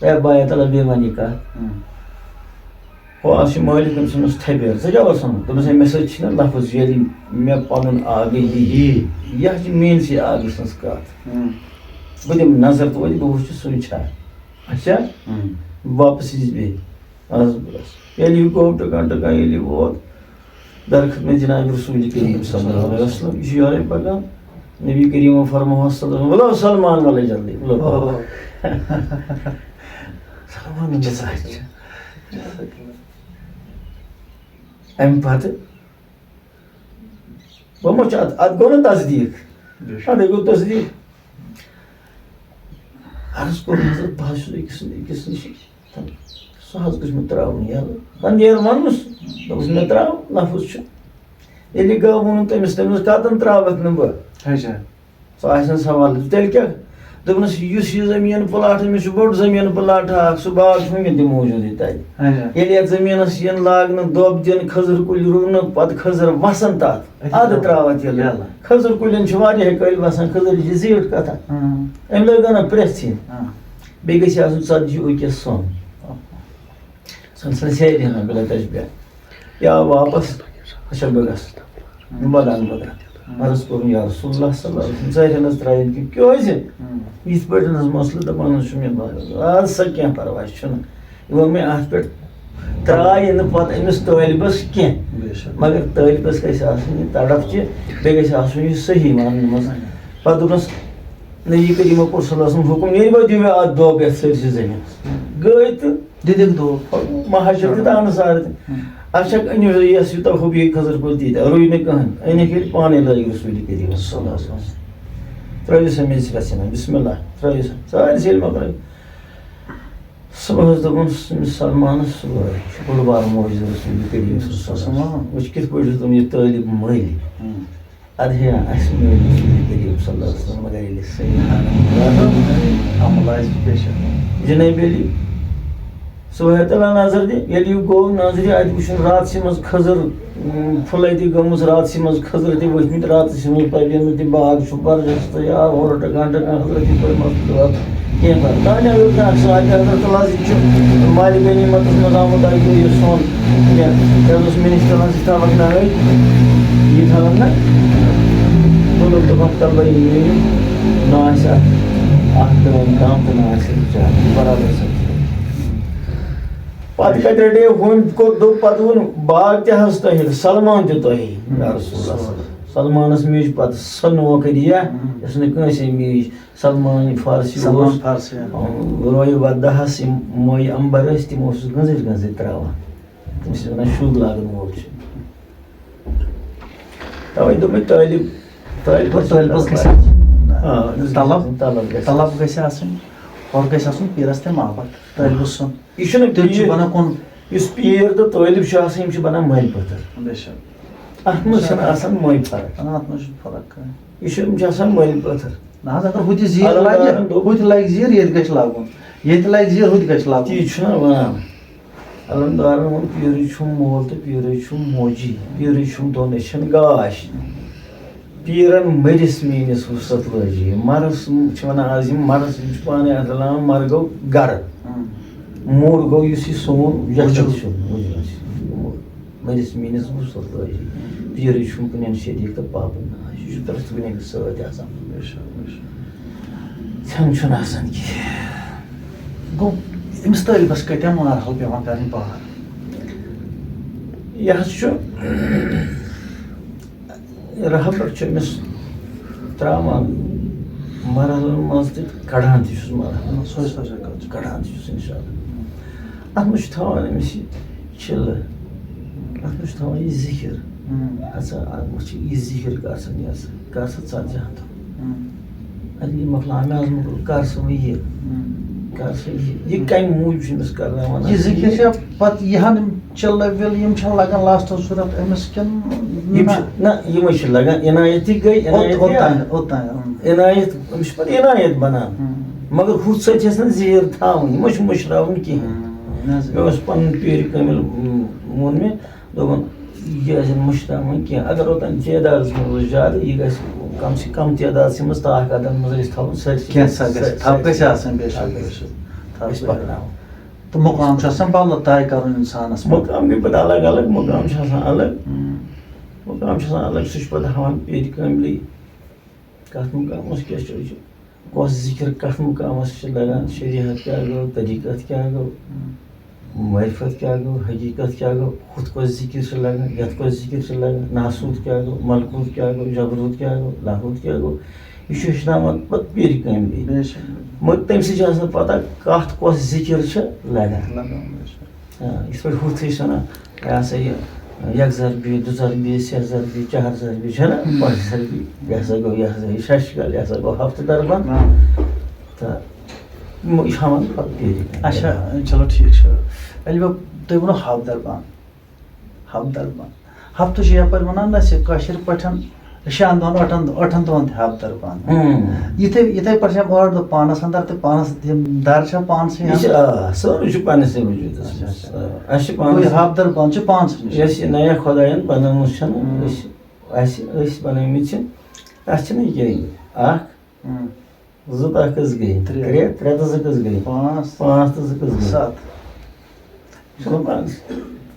ہے، بایت اللہ، بیٚیہِ وَن یہِ کَتھ۔ ہُم۔ ہُہ، اَز چھُ مٲلِک أمۍ سٕنٛدِس تھپٮ۪ر، ژٕ کیٛاہ اوس وَنان؟ دوٚپمَس، ہے، مےٚ سۭتۍ چھِنہٕ لفظ، ییٚلہِ مےٚ پَنُن آگہٕ یی، یہِ، یہِ حظ چھِ میٛٲنۍ سٕے آگہٕ سٕنٛز کَتھ۔ ہُم۔ بہٕ دِمہٕ نظر توتہِ، بہٕ وٕچھٕ سُے چھا۔ اچھا؟ ہُم۔ واپس یِیہِ بیٚیہِ۔ اَز بَس۔ ییٚلہِ یہِ گوٚو ٹٕکان ٹٕکان، ییٚلہِ یہِ ووت، در خدمت جناب رسول کریم صلی اللہ علیہ وسلم، یہِ چھُ یورَے پَکان۔ نبی کریٖمَن فرمووُس صلی اللہ علیہ وسلم، "بُلاو سلمان، وَلَے جلدی، بُلاو۔" اوہ۔ سلمان چھُ سَچ۔ اَمہِ پَتہٕ گوٚو ما چھُ اَتھ، اَتھ گوٚو نہٕ تصدیٖق؟ بے شک۔ اَدٕ گوٚو تصدیٖق۔ عرض کوٚر حضرت، بہٕ حظ چھُس أکِس، أکِس نِش، تہٕ سُہ حظ گوٚژھ مےٚ ترٛاوُن یَلہٕ۔ وۄنۍ ییٚلہِ ووٚنُس، دوٚپُس، "مےٚ ترٛاو، لفظ چھُ۔" ییٚلہِ یہِ گاو ووٚنُن تٔمِس، تٔمِس، "کَتَن ترٛاوَتھ نہٕ بہٕ؟" اچھا۔ سُہ آسہِ نہٕ سوال۔ تیٚلہِ کیٛاہ؟ دوٚپنَس، یُس یہِ زٔمیٖن پٕلاٹ، أمِس چھُ بوٚڑ زٔمیٖن پٕلاٹ اَکھ، سُہ باغ چھُ وٕنکٮ۪ن تہِ موٗجوٗدٕے تَتہِ۔ اچھا۔ ییٚلہِ یَتھ زٔمیٖنَس یِن لاگنہٕ، دۄب دِنہٕ، کھٔزٕر کُلۍ رُونہٕ، پَتہٕ کھٔزٕر وَسَن تَتھ، أتی اَدٕ ترٛاوَو۔ ترٛاوَتھ یَلہٕ۔ یَلہٕ۔ کھٔزٕر کُلٮ۪ن چھِ واریاہ کٔلۍ وَسان، کھٔزٕر چھِ زیٖٹھ کَتھا۔ ہاں۔ أمۍ لٲگۍ نہ پرٛٮ۪ژھ یہِ۔ ہاں۔ بیٚیہِ گژھِ آسُن ژَتجی اوٗکِیَس سۄن۔ سۄن سۄن سیرِ ہنا بلا تشبیہ۔ یا واپس، اچھا، بہٕ گژھٕ۔ بہٕ گژھٕ، بہٕ گژھٕ۔ عرض کوٚرُن، یا رسول اللہ صلی اللہ علیہ وسلم، ژٕ ہٮ۪کھ نہٕ حظ ترٛٲوِتھ کِنہٕ کیٛازِ؟ ہُم۔ یِتھ پٲٹھۍ حظ مسلہٕ دَپان حظ چھُ مےٚ، اَدٕ سا کینٛہہ پَرواے چھُنہٕ۔ یہِ ووٚن مےٚ اَتھ پٮ۪ٹھ ترٛایہِ نہٕ پَتہٕ أمِس طٲلبَس کینٛہہ۔ بے شک۔ مگر طٲلبَس گژھِ آسٕنۍ یہِ تڑپھ تہِ، بیٚیہِ گژھِ آسُن یہِ صحیح وَننہٕ منٛز۔ پَتہٕ دوٚپنَس، نبی کریٖمو کوٚر صلی اللہ علیہ وسلم حُکُم، "نیٖرِو دِیِو مےٚ اَتھ دۄب یَتھ سٲرسٕے زٔمیٖنَس۔" گٔے تہٕ دِتِکھ دۄب۔ مہاجر تہِ تہٕ انصار تہِ۔ ہُم۔ اچھا، أنِو سا یَس یوٗتاہ ہُہ بیٚیہِ کھٔزٕر کُلۍ تہِ ییٖتیٛاہ، رُوِو نہٕ کٕہٕنۍ۔ أنِکھ ییٚلہِ پانے لٲگۍ رسول کریٖم صلی اللہ علیہ وسلم۔ ترٛٲوِو سا میٚژِ رَژھِ ہنا، بسم اللہ، ترٛٲوِو سا۔ سارے سیٚلہِ مۄکلٲوۍ۔ صُبحَس دوٚپُن سُہ، سلمانَس، صُبحٲے، یہِ چھُ بوٚڑ بار معجزٕ رسول کریٖم صلی اللہ علیہ وسلم۔ وٕچھ کِتھ پٲٹھۍ چھُ تِم یہِ طٲلب مٔلۍ۔ ہُم۔ اَدٕ ہے، اَسہِ میوٗل نبی کریم صلی اللہ علیہ وسلم، مگر ییٚلہِ صحیح حالت عمل آسہِ پیش۔ جناب علی، صبحٲے تَلان نظر دِ، ییٚلہِ یہِ گوٚو نظرِ، اَتہِ وٕچھُن راتسٕے منٛز کھٔزٕر، اۭں، پھُلے تہِ گٔمٕژ، راتسٕے منٛز کھٔزٕر تہِ ؤتھمٕتۍ، راتسٕے منٛز پَبیمٕتۍ، یہِ باغ چھُ برجستہٕ، یا ہورٕ ٹَکان ٹَکان حضرت یہِ پٲٹھۍ مَسلہٕ کینٛہہ پَتہٕ۔ تانۍ اگر کانٛہہ سُہ اَتہِ حضرت اللہ سٕنٛدِ چھُ مالِ غنیٖمتَس منٛز آمُت، اَتہِ گوٚو یہِ سۄن کینٛہہ۔ یہِ حظ اوس مِنِسٹَرَن سۭتۍ تھاوَکھ نہ أتھۍ، یہِ تھاوَکھ نہ۔ دوٚپُکھ، دوٚپُکھ، تَلہٕ بَے یہِ نہ آسہِ اَتھ، اَتھ دٲن کَم تہٕ نہ آسہِ اَتھ زیادٕ، برابر سَتھ۔ پَتہٕ کَتہِ رَٹے ہُمۍ کوٚر، دوٚپ، پَتہٕ ووٚن، "باغ تہِ حظ تۄہہِ، سَلمان تہِ تۄہہِ، یا رسول اللہ۔ سَلمانَس میج پَتہٕ سۄ نوکٔری، یۄس نہٕ کٲنٛسے میج۔" سلمان فارسی سلمان اوس، فارسی۔ رویہِ وردہس یِم مویہِ امبر ٲسۍ، تِم اوسُس گٔنزِر گٔنزِر تراوان۔ تٔمِس ٲسۍ ونان شُگ لاگن وول چھُ۔ توے دوٚپ مےٚ طٲلب، طٲلب گوٚو طٲلبس گژھِ آسُن۔ آ، طلب، طلب گژھِ طلب آسُن۔ گژھِ آسٕنۍ، ہورٕ گژھِ آسُن پیٖرس تہِ محبت، طٲلبہٕ سُنٛد۔ یہِ چھُنہٕ تیٚلہِ چھُ پیٖر۔ بنان کُن یُس پیٖر تہٕ طٲلب چھُ آسان، یِم چھِ بَنان مٔلۍ پٔتھٕر۔ بے شک۔ اَتھ منٛز چھَنہٕ آسان مٔلۍ فرق۔ نہ، اَتھ منٛز چھُنہٕ فرق کانٛہہ۔ یہِ چھُ، یِم چھِ آسان مٔلۍ پٔتھٕر۔ نہ حظ، اگر ہُہ تہِ زیٖر علمدارَن لَگہِ، دوٚپ، ہُہ تہِ لَگہِ زیٖر، ییٚتہِ گژھِ لَگُن۔ ییٚتہِ لَگہِ زیٖر، ہُہ تہِ گژھِ لَگُن۔ تی چھُنہ وَنان۔ علمدارَن ووٚن، پیٖرٕے چھُم مول تہٕ پیٖرٕے چھُم موجی، پیٖرٕے چھُم دۄن أچھَن گاش۔ پیٖرَن مٔرِس میٛٲنِس وُسعت لٲجی۔ مَرَس چھِ وَنان آز یِم مَرَس، یِم چھِ پانَے اَتھ رَلاوان، مَرٕ گوٚو گَرٕ۔ ہُم۔ موٚر گوٚو یُس یہِ سون یَتھ وجوٗد۔ چھُ، وجوٗد چھُ۔ مٔرِس میٛٲنِس وُسعت لٲجی۔ پیٖرٕے چھُم کُنٮ۪ن شریٖک تہٕ پاپہٕ ناش۔ یہِ چھُ پرٛٮ۪تھ کُنہِ أکِس سۭتۍ آسان۔ بے شک، بے شک۔ ژھٮ۪ن چھُنہٕ آسان کِہیٖنۍ۔ گوٚو، أمِس طٲلبَس کۭتیٛاہ مَرحَلہٕ پٮ۪وان کَرٕنۍ پار؟ یہِ حظ چھُ رہبر چھُ أمِس ترٛاوان مرحلن منٛز تہٕ کڑان تہِ چھُس مرحلن منٛز۔ سۄے، سۄے، سۄے کَتھ چھِ۔ کڑان تہِ چھُس اِنشاء اللہ۔ اَتھ منٛز چھُ تھاوان أمِس یہِ چِلہٕ، اَتھ منٛز چھُ تھاوان یہِ ذِکِر۔ ہُم۔ اَتھ سا، اَتھ منٛز چھِ یہِ ذِکِر کر سا، یہِ ہسا، کر سا ژَتجی ہَن دۄہَن۔ ہُم۔ اَدٕ یہِ مۄکلاو، مےٚ حظ مۄکل، کر سا وۄنۍ یہِ۔ ہُم۔ کر سا یہِ۔ یہِ کَمہِ موٗجوٗب چھُ أمِس کرناوان؟ یہِ ذِکِر چھا پَتہٕ یِہَن چِلہٕ وِلہٕ یِم چھا لگان لاسٹَس ضوٚرَتھ أمِس کِنہٕ یِم نہ؟ چھِ، نہ، یِمے چھِ لگان۔ عنایت تہِ گٔے، اوٚت-، عنایت تہِ اوٚتام، آے۔ اوٚتام، اۭں۔ عنایت، أمِس چھِ پَتہٕ عنایت بَنان۔ اۭں۔ مگر ہُتھ سۭتۍ چھِ ٲسۍ نہٕ زیٖر تھاوٕنۍ، یِمو چھِ مٔشراوٕنۍ کِہیٖنۍ۔ اۭں، نہ حظ۔ مےٚ اوس پَنُن پیٖرِ کٲمِل، اۭں، ووٚن مےٚ، دوٚپُن، یہِ ٲسِن مٔشراوٕنۍ کینٛہہ۔ اگر اوٚتام تعدادَس منٛز اوس زیادٕ، یہِ گژھِ کم سے کم تعدادسٕے منٛز، طاق عددَن منٛز گژھِ تھاوُن سٲرسٕے۔ کینٛہہ سا گژھِ، سٲرسٕے۔ تھپھ گژھِ آسٕنۍ، بے شک، تھپھ بے گژھِ شک۔ آسٕنۍ۔ تھپھ گژھِ گژھِ۔ پَکناوُن۔ تہٕ مُقام چھُ آسان بدل طے کَرُن اِنسانَس۔ مُقام گٔے پَتہٕ الگ الگ، مُقام چھُ آسان الگ۔ ہُم۔ مُقام چھُ آسان الگ، سُہ چھُ پَتہٕ ہاوان پیٖرِ کٲملٕے۔ کَتھ مُقامَس کیٛاہ چھُ، یہِ چھُ کۄس ذِکِر کَتھ مُقامَس چھِ لَگان، شریعت کیٛاہ گوٚو، طریٖقت کیٛاہ گوٚو، ہُم۔ معرفت کیٛاہ گوٚو، حقیٖقت کیٛاہ گوٚو، ہُتھ کۄس ذِکِر چھِ لَگان، یَتھ کۄس ذِکِر چھِ لَگان، ناسوت کیٛاہ گوٚو، ملکوت کیٛاہ گوٚو، جبروت کیٛاہ گوٚو، لاہوت کیٛاہ گوٚو، یہِ چھُ ہیٚچھناوان پَتہٕ پیٖرِ کٲملی۔ بے شک۔ مگر تٔمۍ سۭتۍ چھِ آسان پَتہ کَتھ کۄس ذِکِر چھِ لَگان۔ لَگان، بے شک۔ آ، یِتھ پٲٹھۍ ہُتھ ٲسۍ وَنان، یہِ ہسا یہِ، یک ضربی، دُ ضربی، سے ضربی، چار ضربی، چھےٚ نہ؟ ہُم۔ پانٛژھ ضربی، یہِ ہسا گوٚو، یہِ ہسا یہِ شش کل، یہِ ہسا گوٚو ہفتہٕ دربان۔ آ۔ تہٕ یِمو، یہِ چھُ ہاوان پَتہٕ پیٖرِ کٲملی۔ اچھا، چلو ٹھیٖک چھُ۔ علی بب، تُہۍ ووٚنوُ ہفتہٕ دربان۔ ہفتہٕ دربان۔ ہفتہٕ چھِ یَپٲرۍ وَنان نہ، أسۍ کٲشِر پٲٹھۍ شٮ۪ن دۄہَن، ٲٹھَن، ٲٹھَن دۄہَن تہِ ہفتہٕ دربان۔ ہُم۔ یِتھَے، یِتھَے پٲٹھۍ چھِ یِم ٲٹھ دۄہ پانَس اَندَر تہٕ پانَس، یِم دَر چھا پانسٕے یہِ چھِ، اَندَر؟ آ، سورُے چھُ پَنٕنِسٕے وجوٗدَس اچھا، منٛز۔ اچھا۔ آ، اَسہِ چھِ گوٚو یہِ پانَس، ہفتہٕ دربان چھِ پانسٕے نِش۔ یۄس یہِ نَیَ خۄدایَن بَنٲومٕژ چھَنہٕ، ہُم۔ أسۍ، اَسہِ، أسۍ بَنٲومٕتۍ چھِ، اَسہِ چھِنہٕ یہِ کینٛہہ۔ اَکھ، ہُم۔ زٕ تہٕ اَکھ کٔژ گٔے؟ ترٛےٚ۔ ترٛےٚ، ترٛےٚ تہٕ زٕ کٔژ گٔے؟ پانٛژھ۔ پانٛژھ تہٕ زٕ کٔژ گٔے؟ سَتھ۔ یہِ چھُ پانَس۔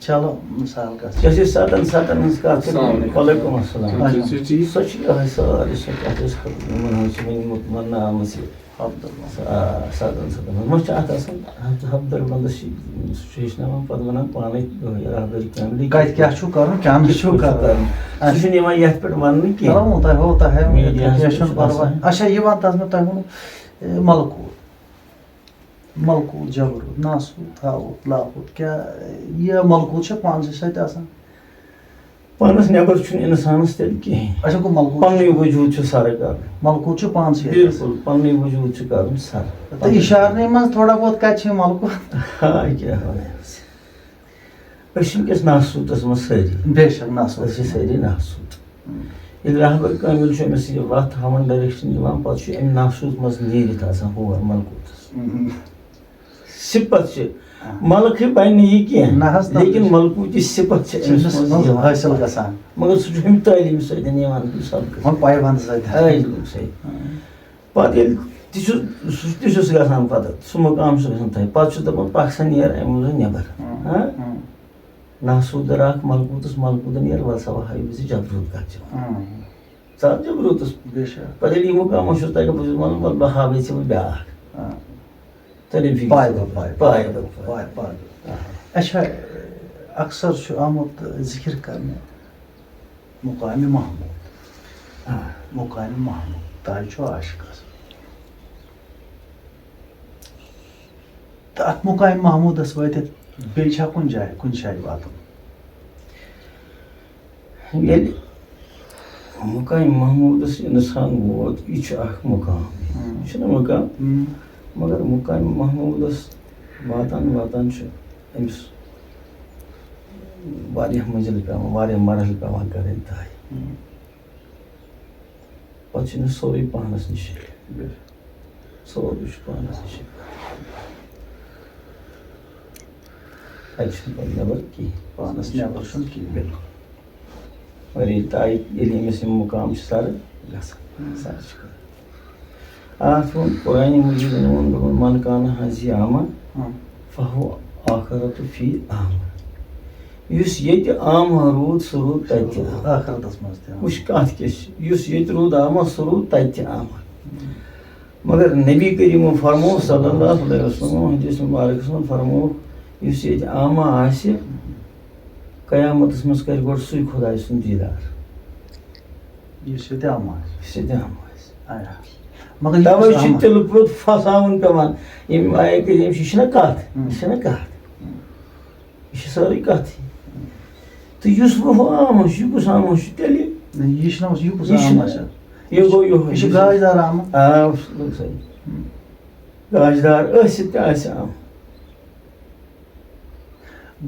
چلو، مثال کَتھ چھِ؟ یۄس یہِ سَتَن، سَتَن ہٕنٛز کَتھ چھِ، السلام علیکم۔ وعلیکم السلام۔ اچھا۔ سۄ چھِ یِہوٚے سٲرٕے سۄ کَتھ، یۄس یِمَن ہٕنٛز چھِ وۄنۍ مُت-، وَننہٕ آمٕژ یہِ۔ ہفتہٕ منٛز۔ آ، سَتَن، سَتَن ہٕنٛز۔ وۄنۍ چھِ اَتھ آسان، ہفتہٕ، ہفتہٕ دربندَس چھِ، سُہ چھُ ہیٚچھناوان پَتہٕ وَنان پانَے یِہوٚے رہبری کاملی۔ کَتہِ کیٛاہ چھُو کَرُن، کیٛاہ نہٕ چھُو کَرُن۔ سُہ چھُنہٕ یِوان یَتھ پٮ۪ٹھ وَننہٕ کینٛہہ۔ چلو، وۄنۍ تۄہہِ ہو، تۄہہِ ہو، میٖڈیاہَس کینٛہہ پٮ۪ٹھ چھُنہٕ چھُ پَرواے۔ آسان۔ اچھا، یہِ وَن تہٕ حظ مےٚ، تۄہہِ ووٚنوُ، اے، ملکوت، ملکوت، جبروت، ناسوت، ہاوت، لاہوت، کیٛاہ، یہِ ملکوت چھا پانسٕے سۭتۍ آسان؟ پانَس نٮ۪بر چھُنہٕ اِنسانَس تیٚلہِ کِہیٖنۍ۔ اچھا، گوٚو ملکوت پَننُے چھُ، وجوٗد چھُ سَرٕ کَرُن۔ ملکوت چھُ پانسٕے یٲژ۔ بِلکُل، پَننُے وجوٗد چھُ کَرُن سَرٕ۔ تہٕ اِشارنٕے منٛز تھوڑا بہت کَتہِ چھِ یہِ ملکوت؟ ہا، کیٛاہ وَنہٕ؟ أسۍ چھِ وٕنکیٚس ناسوٗتَس منٛز سٲری۔ بے شک، ناسوٗت۔ أسۍ چھِ سٲری ناسوٗت۔ ہُم۔ ییٚلہِ رہبر کٲمِل چھُ أمِس یہِ وَتھ ہاوان، ڈایریکشن دِوان، پَتہٕ چھُ اَمہِ ناسوٗت منٛز نیٖرِتھ آسان ہور ملکوٗتَس۔ ہُم۔ صفت چھِ۔ آ۔ ملک ہے بنہِ نہٕ یہِ کینٛہہ، نہ حظ، نہ۔ لیکن ملکوٗتی صفت چھِ أمِس أمِس منٛز منٛز یِوان۔ حٲصِل گژھان۔ مگر سُہ چھُ اَمہِ تعلیٖمہِ سۭتۍ یِوان سبقہٕ۔ وۄنۍ پایبند سۭتۍ۔ تعلیٖم سۭتۍ۔ آ۔ پتہٕ ییٚلہِ تہِ چھُ، سُہ تہِ چھُس گژھان پتہٕ، سُہ مقام چھُ گژھان تۄہہِ۔ پتہٕ چھُ دَپان، "پکھ سا نیر اَمہِ منٛز نٮ۪بر۔" ہُم، ہاں؟ ہُم۔ ناسوٗت درٛاکھ ملکوٗتس، ملکوٗتن ییر، وَل سا وۄنۍ ہٲیِو زِ جبروت کَتھ چھِ وَنان۔ ہُم۔ ژٕ آکھ جبروتس۔ بے شک۔ پتہٕ ییٚلہِ یہِ مقام اوس، چھُس تۄہہِ بہٕ چھُس وَنان، وَل بہٕ ہاوَے ژےٚ وۄنۍ بیٛاکھ۔ ہاں۔ تیٚلہِ فِکِر پایہِ چھِ بَب، پایہِ، پایہِ بَب، پایہِ۔ پایہِ بَب۔ آ۔ اچھا، اکثر چھُ آمُت ذِکِر کرنہٕ مقامِ محمود۔ آ۔ مقامِ محمود، تانۍ چھُ عاشقَس۔ تہٕ اَتھ مقامِ محمودَس وٲتِتھ بیٚیہِ چھا کُنہِ جایہِ، کُنہِ جایہِ واتُن؟ ییٚلہِ مقامِ محمودس اِنسان ووت، یہِ چھُ اکھ مقام۔ ہم۔ یہِ چھُنہ مقام؟ ہم۔ مگر مقامِ محمودس واتان واتان چھُ أمِس واریاہ مٔنزِل پٮ۪وان، واریاہ مرحلہٕ پٮ۪وان کَرٕنۍ طے۔ پَتہٕ چھُ أمِس سورُے پانَس نِشی۔ سورُے چھُ پانَس نِشی۔ اَتہِ چھُنہٕ پَتہٕ نٮ۪بر کِہیٖنۍ۔ پانَس نٮ۪بر چھُنہٕ کِہیٖنۍ۔ بِلکُل۔ مگر ییٚلہِ تہِ آیہِ، ییٚلہِ أمِس یِم مُقام چھِ سَرٕ گژھان، سَرٕ چھِ کران۔ اَتھ ووٚن قرآنِ مجیٖدَن ووٚن، دوٚپُن، "من کان حاضی عامہ ہاں۔ فہو آخرت فی عامہ۔" یُس ییٚتہِ عامہ روٗد، سُہ روٗد تَتہِ تہِ عامہ۔ آخرتَس منٛز تہِ عامہ۔ وٕچھ کَتھ کیٛاہ چھِ، یُس ییٚتہِ روٗد عامہ، سُہ روٗد تَتہِ تہِ عامہ۔ مگر نبی کریم فرمو صلی اللہ علیہ وسلم حدیث مبارکس منٛز فرمو، یُس ییٚتہِ عامہ آسہِ، قیامتس منٛز کرِ گۄڈٕ سُے خداے سُنٛد دیٖدار۔ یُس ییٚتہِ عامہ آسہِ۔ یُس ییٚتہِ عامہ آسہِ۔ آیا۔ مگر یہِ توے کُس چھُ عامہ؟ تِلہٕ پوٚت پھساوُن پٮ۪وان۔ ییٚمہِ آیہِ کہِ یِم چھِ، یہِ چھِنہ کَتھ، ہُم۔ یہِ چھِنہ کَتھ۔ ہُم۔ یہِ چھِ سٲرٕے کَتھٕے۔ تہٕ یُس وۄنۍ ہُہ عامہ چھُ، یہِ کُس عامہ چھُ تیٚلہِ؟ نہ، یہِ چھُنہ، یہِ کُس یہِ چھُنہ۔ عامہ چھُ؟ یہِ گوٚو یِہوٚے۔ یہِ چھُ گاش دار عامہ۔ آ، سُہ گوٚو صحیح۔ ہُم۔ گاش دار ٲسِتھ تہِ آسہِ عامہ۔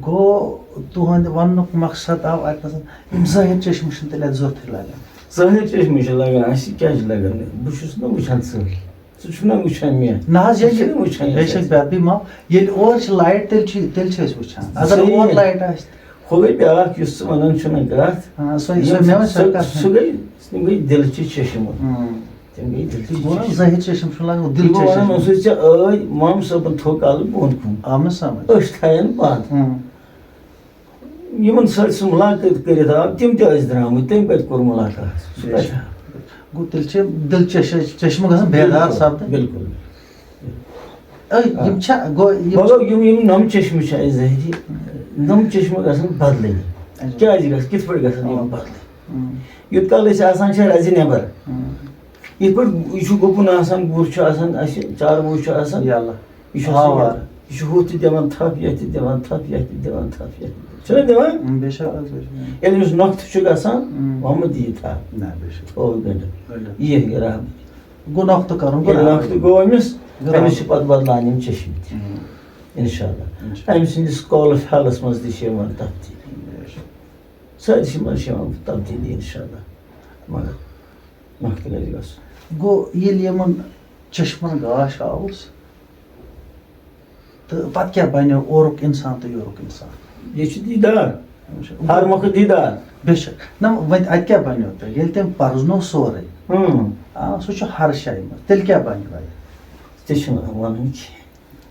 گوٚو تُہُنٛد وننُک مقصد آو اَتہِ نَس، یِم ظٲہِر چشمہٕ چھِنہٕ تیٚلہِ اَتہِ ضوٚرتھٕے لگان۔ ظٲہِر چشمہٕ چھِ لگان، اَسہِ کیٛازِ چھِ لگان؟ بہٕ چھُس نہٕ وٕچھان ژٕے۔ ژٕ چھُکھ نہ وٕچھان مےٚ۔ نہ حظ، ژٕ چھُکھ ییٚلہِ نہ وٕچھان مےٚ۔ بے شک، بے شک۔ بیٚیہِ ما، ییٚلہِ اورٕ چھِ لایٹ، تیٚلہِ چھِ، تیٚلہِ چھِ أسۍ وٕچھان۔ اگر صحیح۔ اورٕ لایٹ آسہِ۔ ہُہ گٔے بیٛاکھ، یُس ژٕ وَنان چھُنہ کَتھ۔ ہاں، سۄے، یِم سۄے مےٚ وَن، سۄے سۄ، کَتھ۔ سُہ گٔے، تِم گٔے دِلچہِ چشمہٕ۔ ہاں۔ تِم گٔے دِلچہِ یہِ گوٚو نہ چشمہٕ۔ ظٲہِر چشم چھُ لگان، دِل یہِ گوٚو وَنان، چشم۔ اوسُے ژےٚ ٲدۍ مام صٲبن تھوٚو کَلہٕ بۄن کُن۔ آو مےٚ سمجھ۔ أچھ تھایَن بنٛد۔ ہاں۔ یِمن سۭتۍ سُہ مُلاقات کٔرِتھ آو، تِم تہِ ٲسۍ درٛامٕتۍ، تٔمۍ کَتہِ کوٚر مُلاقات؟ سُہ بے کَتہِ شک۔ آو؟ گوٚو تیٚلہِ چھِ دِل چش-، چشمہٕ گژھان بیدار بِلکُل، سپدٕنۍ۔ بِلکُل۔ أے، آ۔ یِم چھا، گوٚو یِم مگر یِم، یِم نَم چشمہٕ چھِ اَسہِ ظٲہِری، نَم چشمہٕ گژھن بدلٕنۍ۔ اچھا۔ کیٛازِ گژھِ، کِتھ پٲٹھۍ گژھن یِم آ۔ بدلٕنۍ؟ اۭں۔ یوٗت کال أسۍ آسان چھِ رَزِ نٮ۪بر، اۭں۔ یِتھ پٲٹھۍ یہِ چھُ گُپُن آسان، گُر چھُ آسان، اَسہِ چاروُو چھُ آسان، یَلہٕ۔ یہِ چھُ آسان آوارٕ۔ یَلہٕ۔ یہِ چھُ ہُتھ تہِ دِوان تھپھ، یَتھ تہِ دِوان تھپھ، یَتھ تہِ دِوان تھپھ، یَتھ تہِ دِوان۔ چھُنہ دِوان؟ اۭں، بے شک حظ، بے شک۔ ییٚلہِ أمِس نۄقطہٕ چھُ گژھان، اۭں۔ محمد یی تھپھ۔ نہ، بے شک۔ تھوٚو گٔنٛڈِتھ۔ گٔنٛڈِتھ۔ یہِ ہیٚکہِ رحمت۔ گوٚو نۄقطہٕ کَرُن، گوٚو ییٚلہِ رحمت۔ نۄقطہٕ گوٚو أمِس، گوٚو أمِس رحمت۔ چھِ پَتہٕ بدلاونہٕ یِم چشمہٕ تہِ۔ اۭں۔ اِنشاء اللہ۔ اِنشاء اللہ۔ أمۍ سٕنٛدِس قولس حالس منٛز تہِ چھِ یِوان تبدیٖلی۔ بے شک۔ سٲرسٕے منٛز چھِ یِوان تبدیٖلی، اِنشاء اللہ۔ مگر نۄقطہٕ گژھِ گژھُن۔ گوٚو، ییٚلہِ یِمن چشمن گاش آوُس، تہٕ پتہٕ کیٛاہ بنیو اورُک انسان تہٕ یورُک انسان؟ یہِ چھُ دیٖدار۔ اچھا۔ ہر مۄکھٕ دیٖدار۔ بے شک۔ نہ، وۄنۍ اَتہِ کیٛاہ بنیو تۄہہِ؟ ییٚلہِ تٔمۍ پرزنوو سورُے، اۭں۔ آ، سُہ چھُ ہر جایہِ منٛز، تیٚلہِ کیٛاہ بنیو اَتہِ؟ تہِ چھُنہٕ وَنُن کینٛہہ۔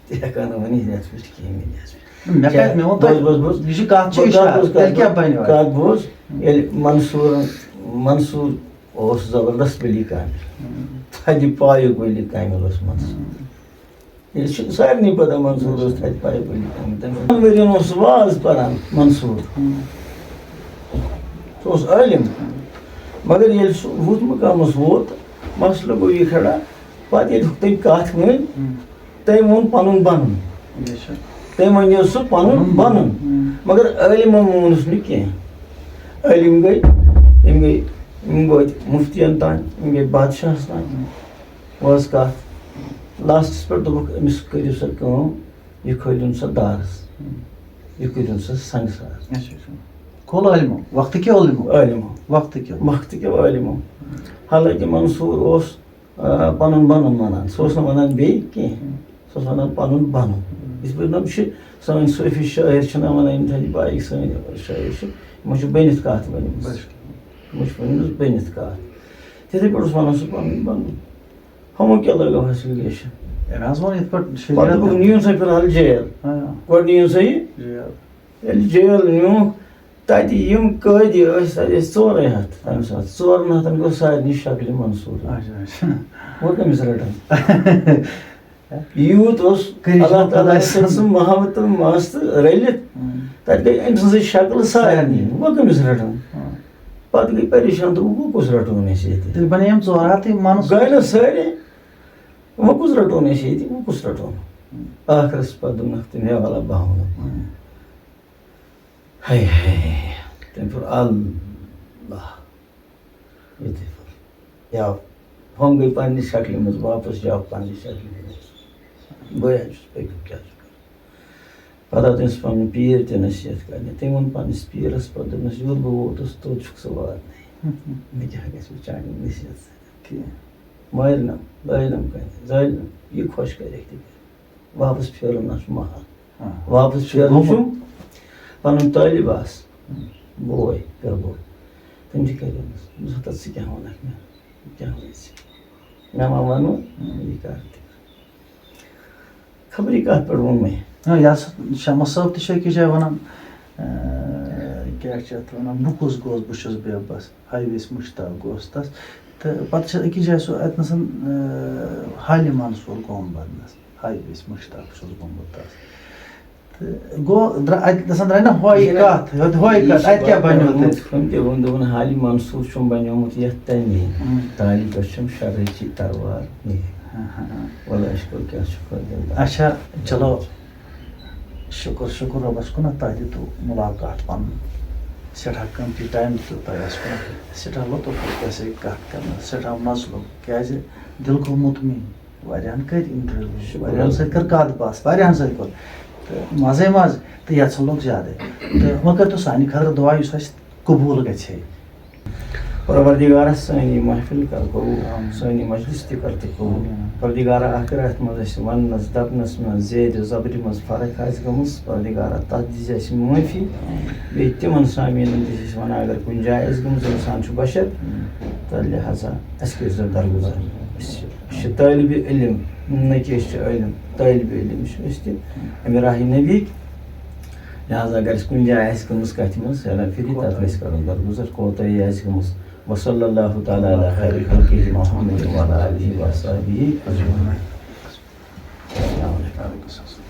تہِ ہٮ۪کان نہٕ ؤنِتھ یَتھ پٮ۪ٹھ کِہیٖنۍ، یَتھ پٮ۪ٹھ۔ مےٚ کیٛاہ؟ کَتہِ، مےٚ ووٚن تۄہہِ، بوز، بوز، بوز۔ یہِ چھِ کَتھ چھِ بوز، اِشارٕ، بوز، تیٚلہِ کَتھ کیٛاہ بوز، بَنہِ وۄنۍ؟ کَتھ بوز۔ ییٚلہِ منصوٗرَن، منصوٗر اوس زبردست ولی کامل۔ ہُم۔ تھدِ پایُک ولی کامل اوس منصوٗر۔ ہُم۔ ییٚلہِ چھِ سارنٕے پَتہ منصوٗر اوس تھدِ پایُک ولی کامل۔ تٔمۍ سٕنٛدٮ۪ن ؤرۍیَن اوس سُہ واز پَران منصوٗر۔ ہُم۔ سُہ اوس عٲلِم۔ ہُم۔ مگر ییٚلہِ سُہ ہُتھ مُقامَس ووت، مسلہٕ گوٚو یہِ کھڑا، پَتہٕ ییٚلہِ تٔمۍ کَتھ ؤنۍ، ہُم۔ تٔمۍ ووٚن پَنُن بَنُن۔ بے شک۔ تٔمۍ وَنیو سُہ پَنُن پَنُن بَنُن۔ بَنُن۔ ہُم۔ مگر عٲلِمَن ووٚنُس نہٕ کینٛہہ۔ عٲلِم گٔے، یِم گٔے، یِم وٲتۍ مُفتِیَن تام، یِم گٔے بادشاہَس تام۔ ہُم۔ وٲژ کَتھ۔ لاسٹَس پٮ۪ٹھ دوٚپُکھ، أمِس کٔرِو سا کٲم، یہِ کھٲلِوُن سا دارَس۔ ہُم۔ یہِ کٔرِوُن سا سنٛگہٕ سار۔ اچھا، اچھا۔ کھول عٲلِمو، وقتہٕ کیو عٲلِمو۔ عٲلِمو۔ وقتہٕ کیو۔ وقتہٕ کیو عٲلِمو۔ حالانکہ منصوٗر اوس آ، پَنُن بَنُن وَنان۔ سُہ اوس نہٕ وَنان بیٚیہِ کینٛہہ۔ سُہ اوس وَنان پَنُن بَنُن۔ یِتھ پٲٹھۍ نۄم چھِ سٲنۍ صوٗفی شٲعر چھِنہ وَنان، یِم تھَدِ پایِکۍ سٲنۍ شٲعر چھِ، یِمو چھِ بٔنِتھ کَتھ ؤنمٕژ۔ بَس۔ یِمو چھِ ؤنمٕژ بٔنِتھ کَتھ۔ تِتھَے پٲٹھۍ اوس وَنان سُہ پَنُن بَنُن۔ ہُمو کیٛاہ لَگٲو حظ relation؟ ہے، مےٚ حظ ووٚن یِتھ پٲٹھۍ شریعت پَتہٕ دوٚپُکھ، تہِ۔ نِیِو سا فِلحال جیل۔ ہاں۔ گۄڈٕ نِیِو سا یہِ۔ جیل۔ ییٚلہِ جیل نیوٗکھ، تَتہِ یِم قٲدی ٲسۍ، تَتہِ ٲسۍ ژورَے ہَتھ تَمہِ ساتہٕ۔ ژورَن ہَتَن گوٚو سارنٕے شکلہِ منصوٗر۔ اچھا، اچھا۔ وۄنۍ کٔمِس رَٹَن؟ یوٗت اوس کٔرِو اللہ تعالیٰ خۄداے سٕنٛز سٕنٛز۔ محبت تہٕ مَس تہٕ رٔلِتھ۔ ہُم۔ تَتہِ گٔے أمۍ سٕنٛزٕے شکلہٕ سارنٕے۔ سارنٕے۔ وۄنۍ کٔمِس رَٹَن؟ ہُم۔ پَتہٕ گٔے پریشان، دوٚپُکھ، وۄنۍ کُس رَٹون أسۍ ییٚتہِ؟ تیٚلہِ بَنے یِم ژور ہَتھ تہٕ مَنصوٗر۔ گٔے نہ سٲری۔ وۄنۍ کُس رَٹون أسۍ ییٚتہِ؟ وۄنۍ کُس رَٹون؟ ہُم۔ ٲخرَس پَتہٕ دوٚپنَکھ تٔمۍ، ہے وَلہ بہٕ ہاوٕ نہٕ۔ ہُم۔ ہے ہے، تٔمۍ پھوٚر اللہ۔ ییٚتہِ پھوٚر۔ یا ہُم گٔے پننہِ شکلہِ منٛز واپس، یا پننہِ شکلہِ منٛز۔ بہٕ حظ چھُس پٔکِو، کیٛاہ چھُ کرُن؟ پَتہٕ آو تٔمِس پَنُن پیٖر تہِ نصیحت کَرنہِ۔ تٔمۍ ووٚن پنٛنِس پیٖرَس، پَتہٕ دوٚپنَس، "یوٚت بہٕ ووتُس، توٚت چھُکھ ژٕ واتنٕے۔ مےٚ کیٛاہ گژھِ وۄنۍ چانہِ نصیحت سۭتۍ؟" کینٛہہ۔ مٲرِنَم، لٲرِنَم کَرِ، زٲلِنَم، یہِ خۄش کَرٮ۪کھ تہِ کَرِ۔ واپَس پھیرُن نہ چھُ محال۔ ہاں۔ واپَس پھیرُن چھُ گوٚمُت۔ پَنُن طٲلب آس، ہُم۔ بوے، پِرٕ بوے۔ تٔمۍ تہِ کَرِ أمِس۔ دوٚپُس، "ہتا ژٕ کیٛاہ وَنَکھ مےٚ؟ کیٛاہ وَنَکھ ژٕ؟ مےٚ ما وَنُن؟ یہِ کَر تہِ کَر۔" خبر یہِ کَتھ پٮ۪ٹھ ووٚن مےٚ۔ آ، یہِ ہسا شمس صٲب تہِ چھُ أکِس جایہِ وَنان، آ، کیٛاہ چھِ اَتھ وَنان، "بہٕ کُس گوس، بہٕ چھُس بے بس، ہاے ویس مُشتاق گوس تَس۔" تہٕ پَتہٕ چھِ أکِس جایہِ سُہ اَتہِ نَسَن، آ، حالہِ منصوٗر گوٚمُت بدنَس، ہاے ویس مُشتاق چھُس گوٚمُت تَس۔ تہٕ گوٚو، درٛا-، اَتہِ نَسَن درٛاے نہ ہۄے یہِ نہ، کَتھ، یہِ ہۄتہِ ہۄے یہِ کَتھ، چھِ اَتہِ کیٛاہ بَنیو تۄہہِ؟ ہُم تہِ ووٚن، دوٚپُن، حالہِ منصوٗر چھُم بَنیومُت یَتھ تَمہِ ہُم۔ تالہِ پٮ۪ٹھ چھُم شرٲرتی تروار نِہِتھ۔ ہاں، ہاں، ہاں۔ وَلہٕ اَسہِ کوٚر کیٛاہ شُکر دِلدار۔ اچھا، چلو، شُکُر، شُکُر رۄبَس کُنَتھ، تۄہہِ دیُتوُ مُلاقات پَنُن۔ سٮ۪ٹھاہ قۭمتی ٹایم دیُتوُ تۄہہِ اَسہِ کُنَتھ۔ سٮ۪ٹھاہ لطف لوٚگ اَسہِ یہِ کَتھ کَرنَس، سٮ۪ٹھاہ مَزٕ لوٚگ، کیٛازِ دِل گوٚو مطمئن۔ واریاہَن کٔرۍ انٹرویو، شُکُر واریاہَن حظ۔ سۭتۍ کٔر کَتھ باتھ، واریاہَن سۭتۍ کوٚر۔ تہٕ مَزَے مَزٕ، تہٕ یَژھُن لوٚگ زیادَے۔ تہٕ وۄنۍ کٔرۍتو سانہِ خٲطرٕ دُعا، یُس اَسہِ قبوٗل گژھِ ہے۔ پروردگارا، سٲنۍ یہِ محفل کر قبول، آمین۔ سٲنۍ یہِ مجلس تہِ کر تہٕ قبول۔ آمین۔ پروردگارا، اگر اتھ منٛز اسہِ وننس دپنس منٛز زیرِ زبرِ منٛز فرق آسہِ گٔمٕژ، پروردگارا، تتھ دِزِ اسہِ معٲفی۔ بیٚیہِ تِمن سامعیٖنن تہِ چھِ أسۍ ونان، اگر کُنہِ جایہِ آسہِ گٔمٕژ، انسان چھُ بشر، تہٕ لہذا اسہِ کٔرۍزیو درگُزر۔ أسۍ چھِ، أسۍ چھِ طٲلبِ علم، نہ کہِ أسۍ چھِ عٲلم، طٲلبِ علم چھِ أسۍ تہِ امہِ راہِ نبی۔ لہذا اگر اَسہِ کُنہِ جایہِ آسہِ گٔمٕژ کَتھِ منٛز ہیرا پھیری، تَتھ گژھِ کَرُن درگُزر، کوتاہی آسہِ گٔمٕژ۔ وصلی اللہ تعالیٰ علی خیر خلقہ محمد وعلی آلہ وصحبہ اجمعین۔ السلام علیکم۔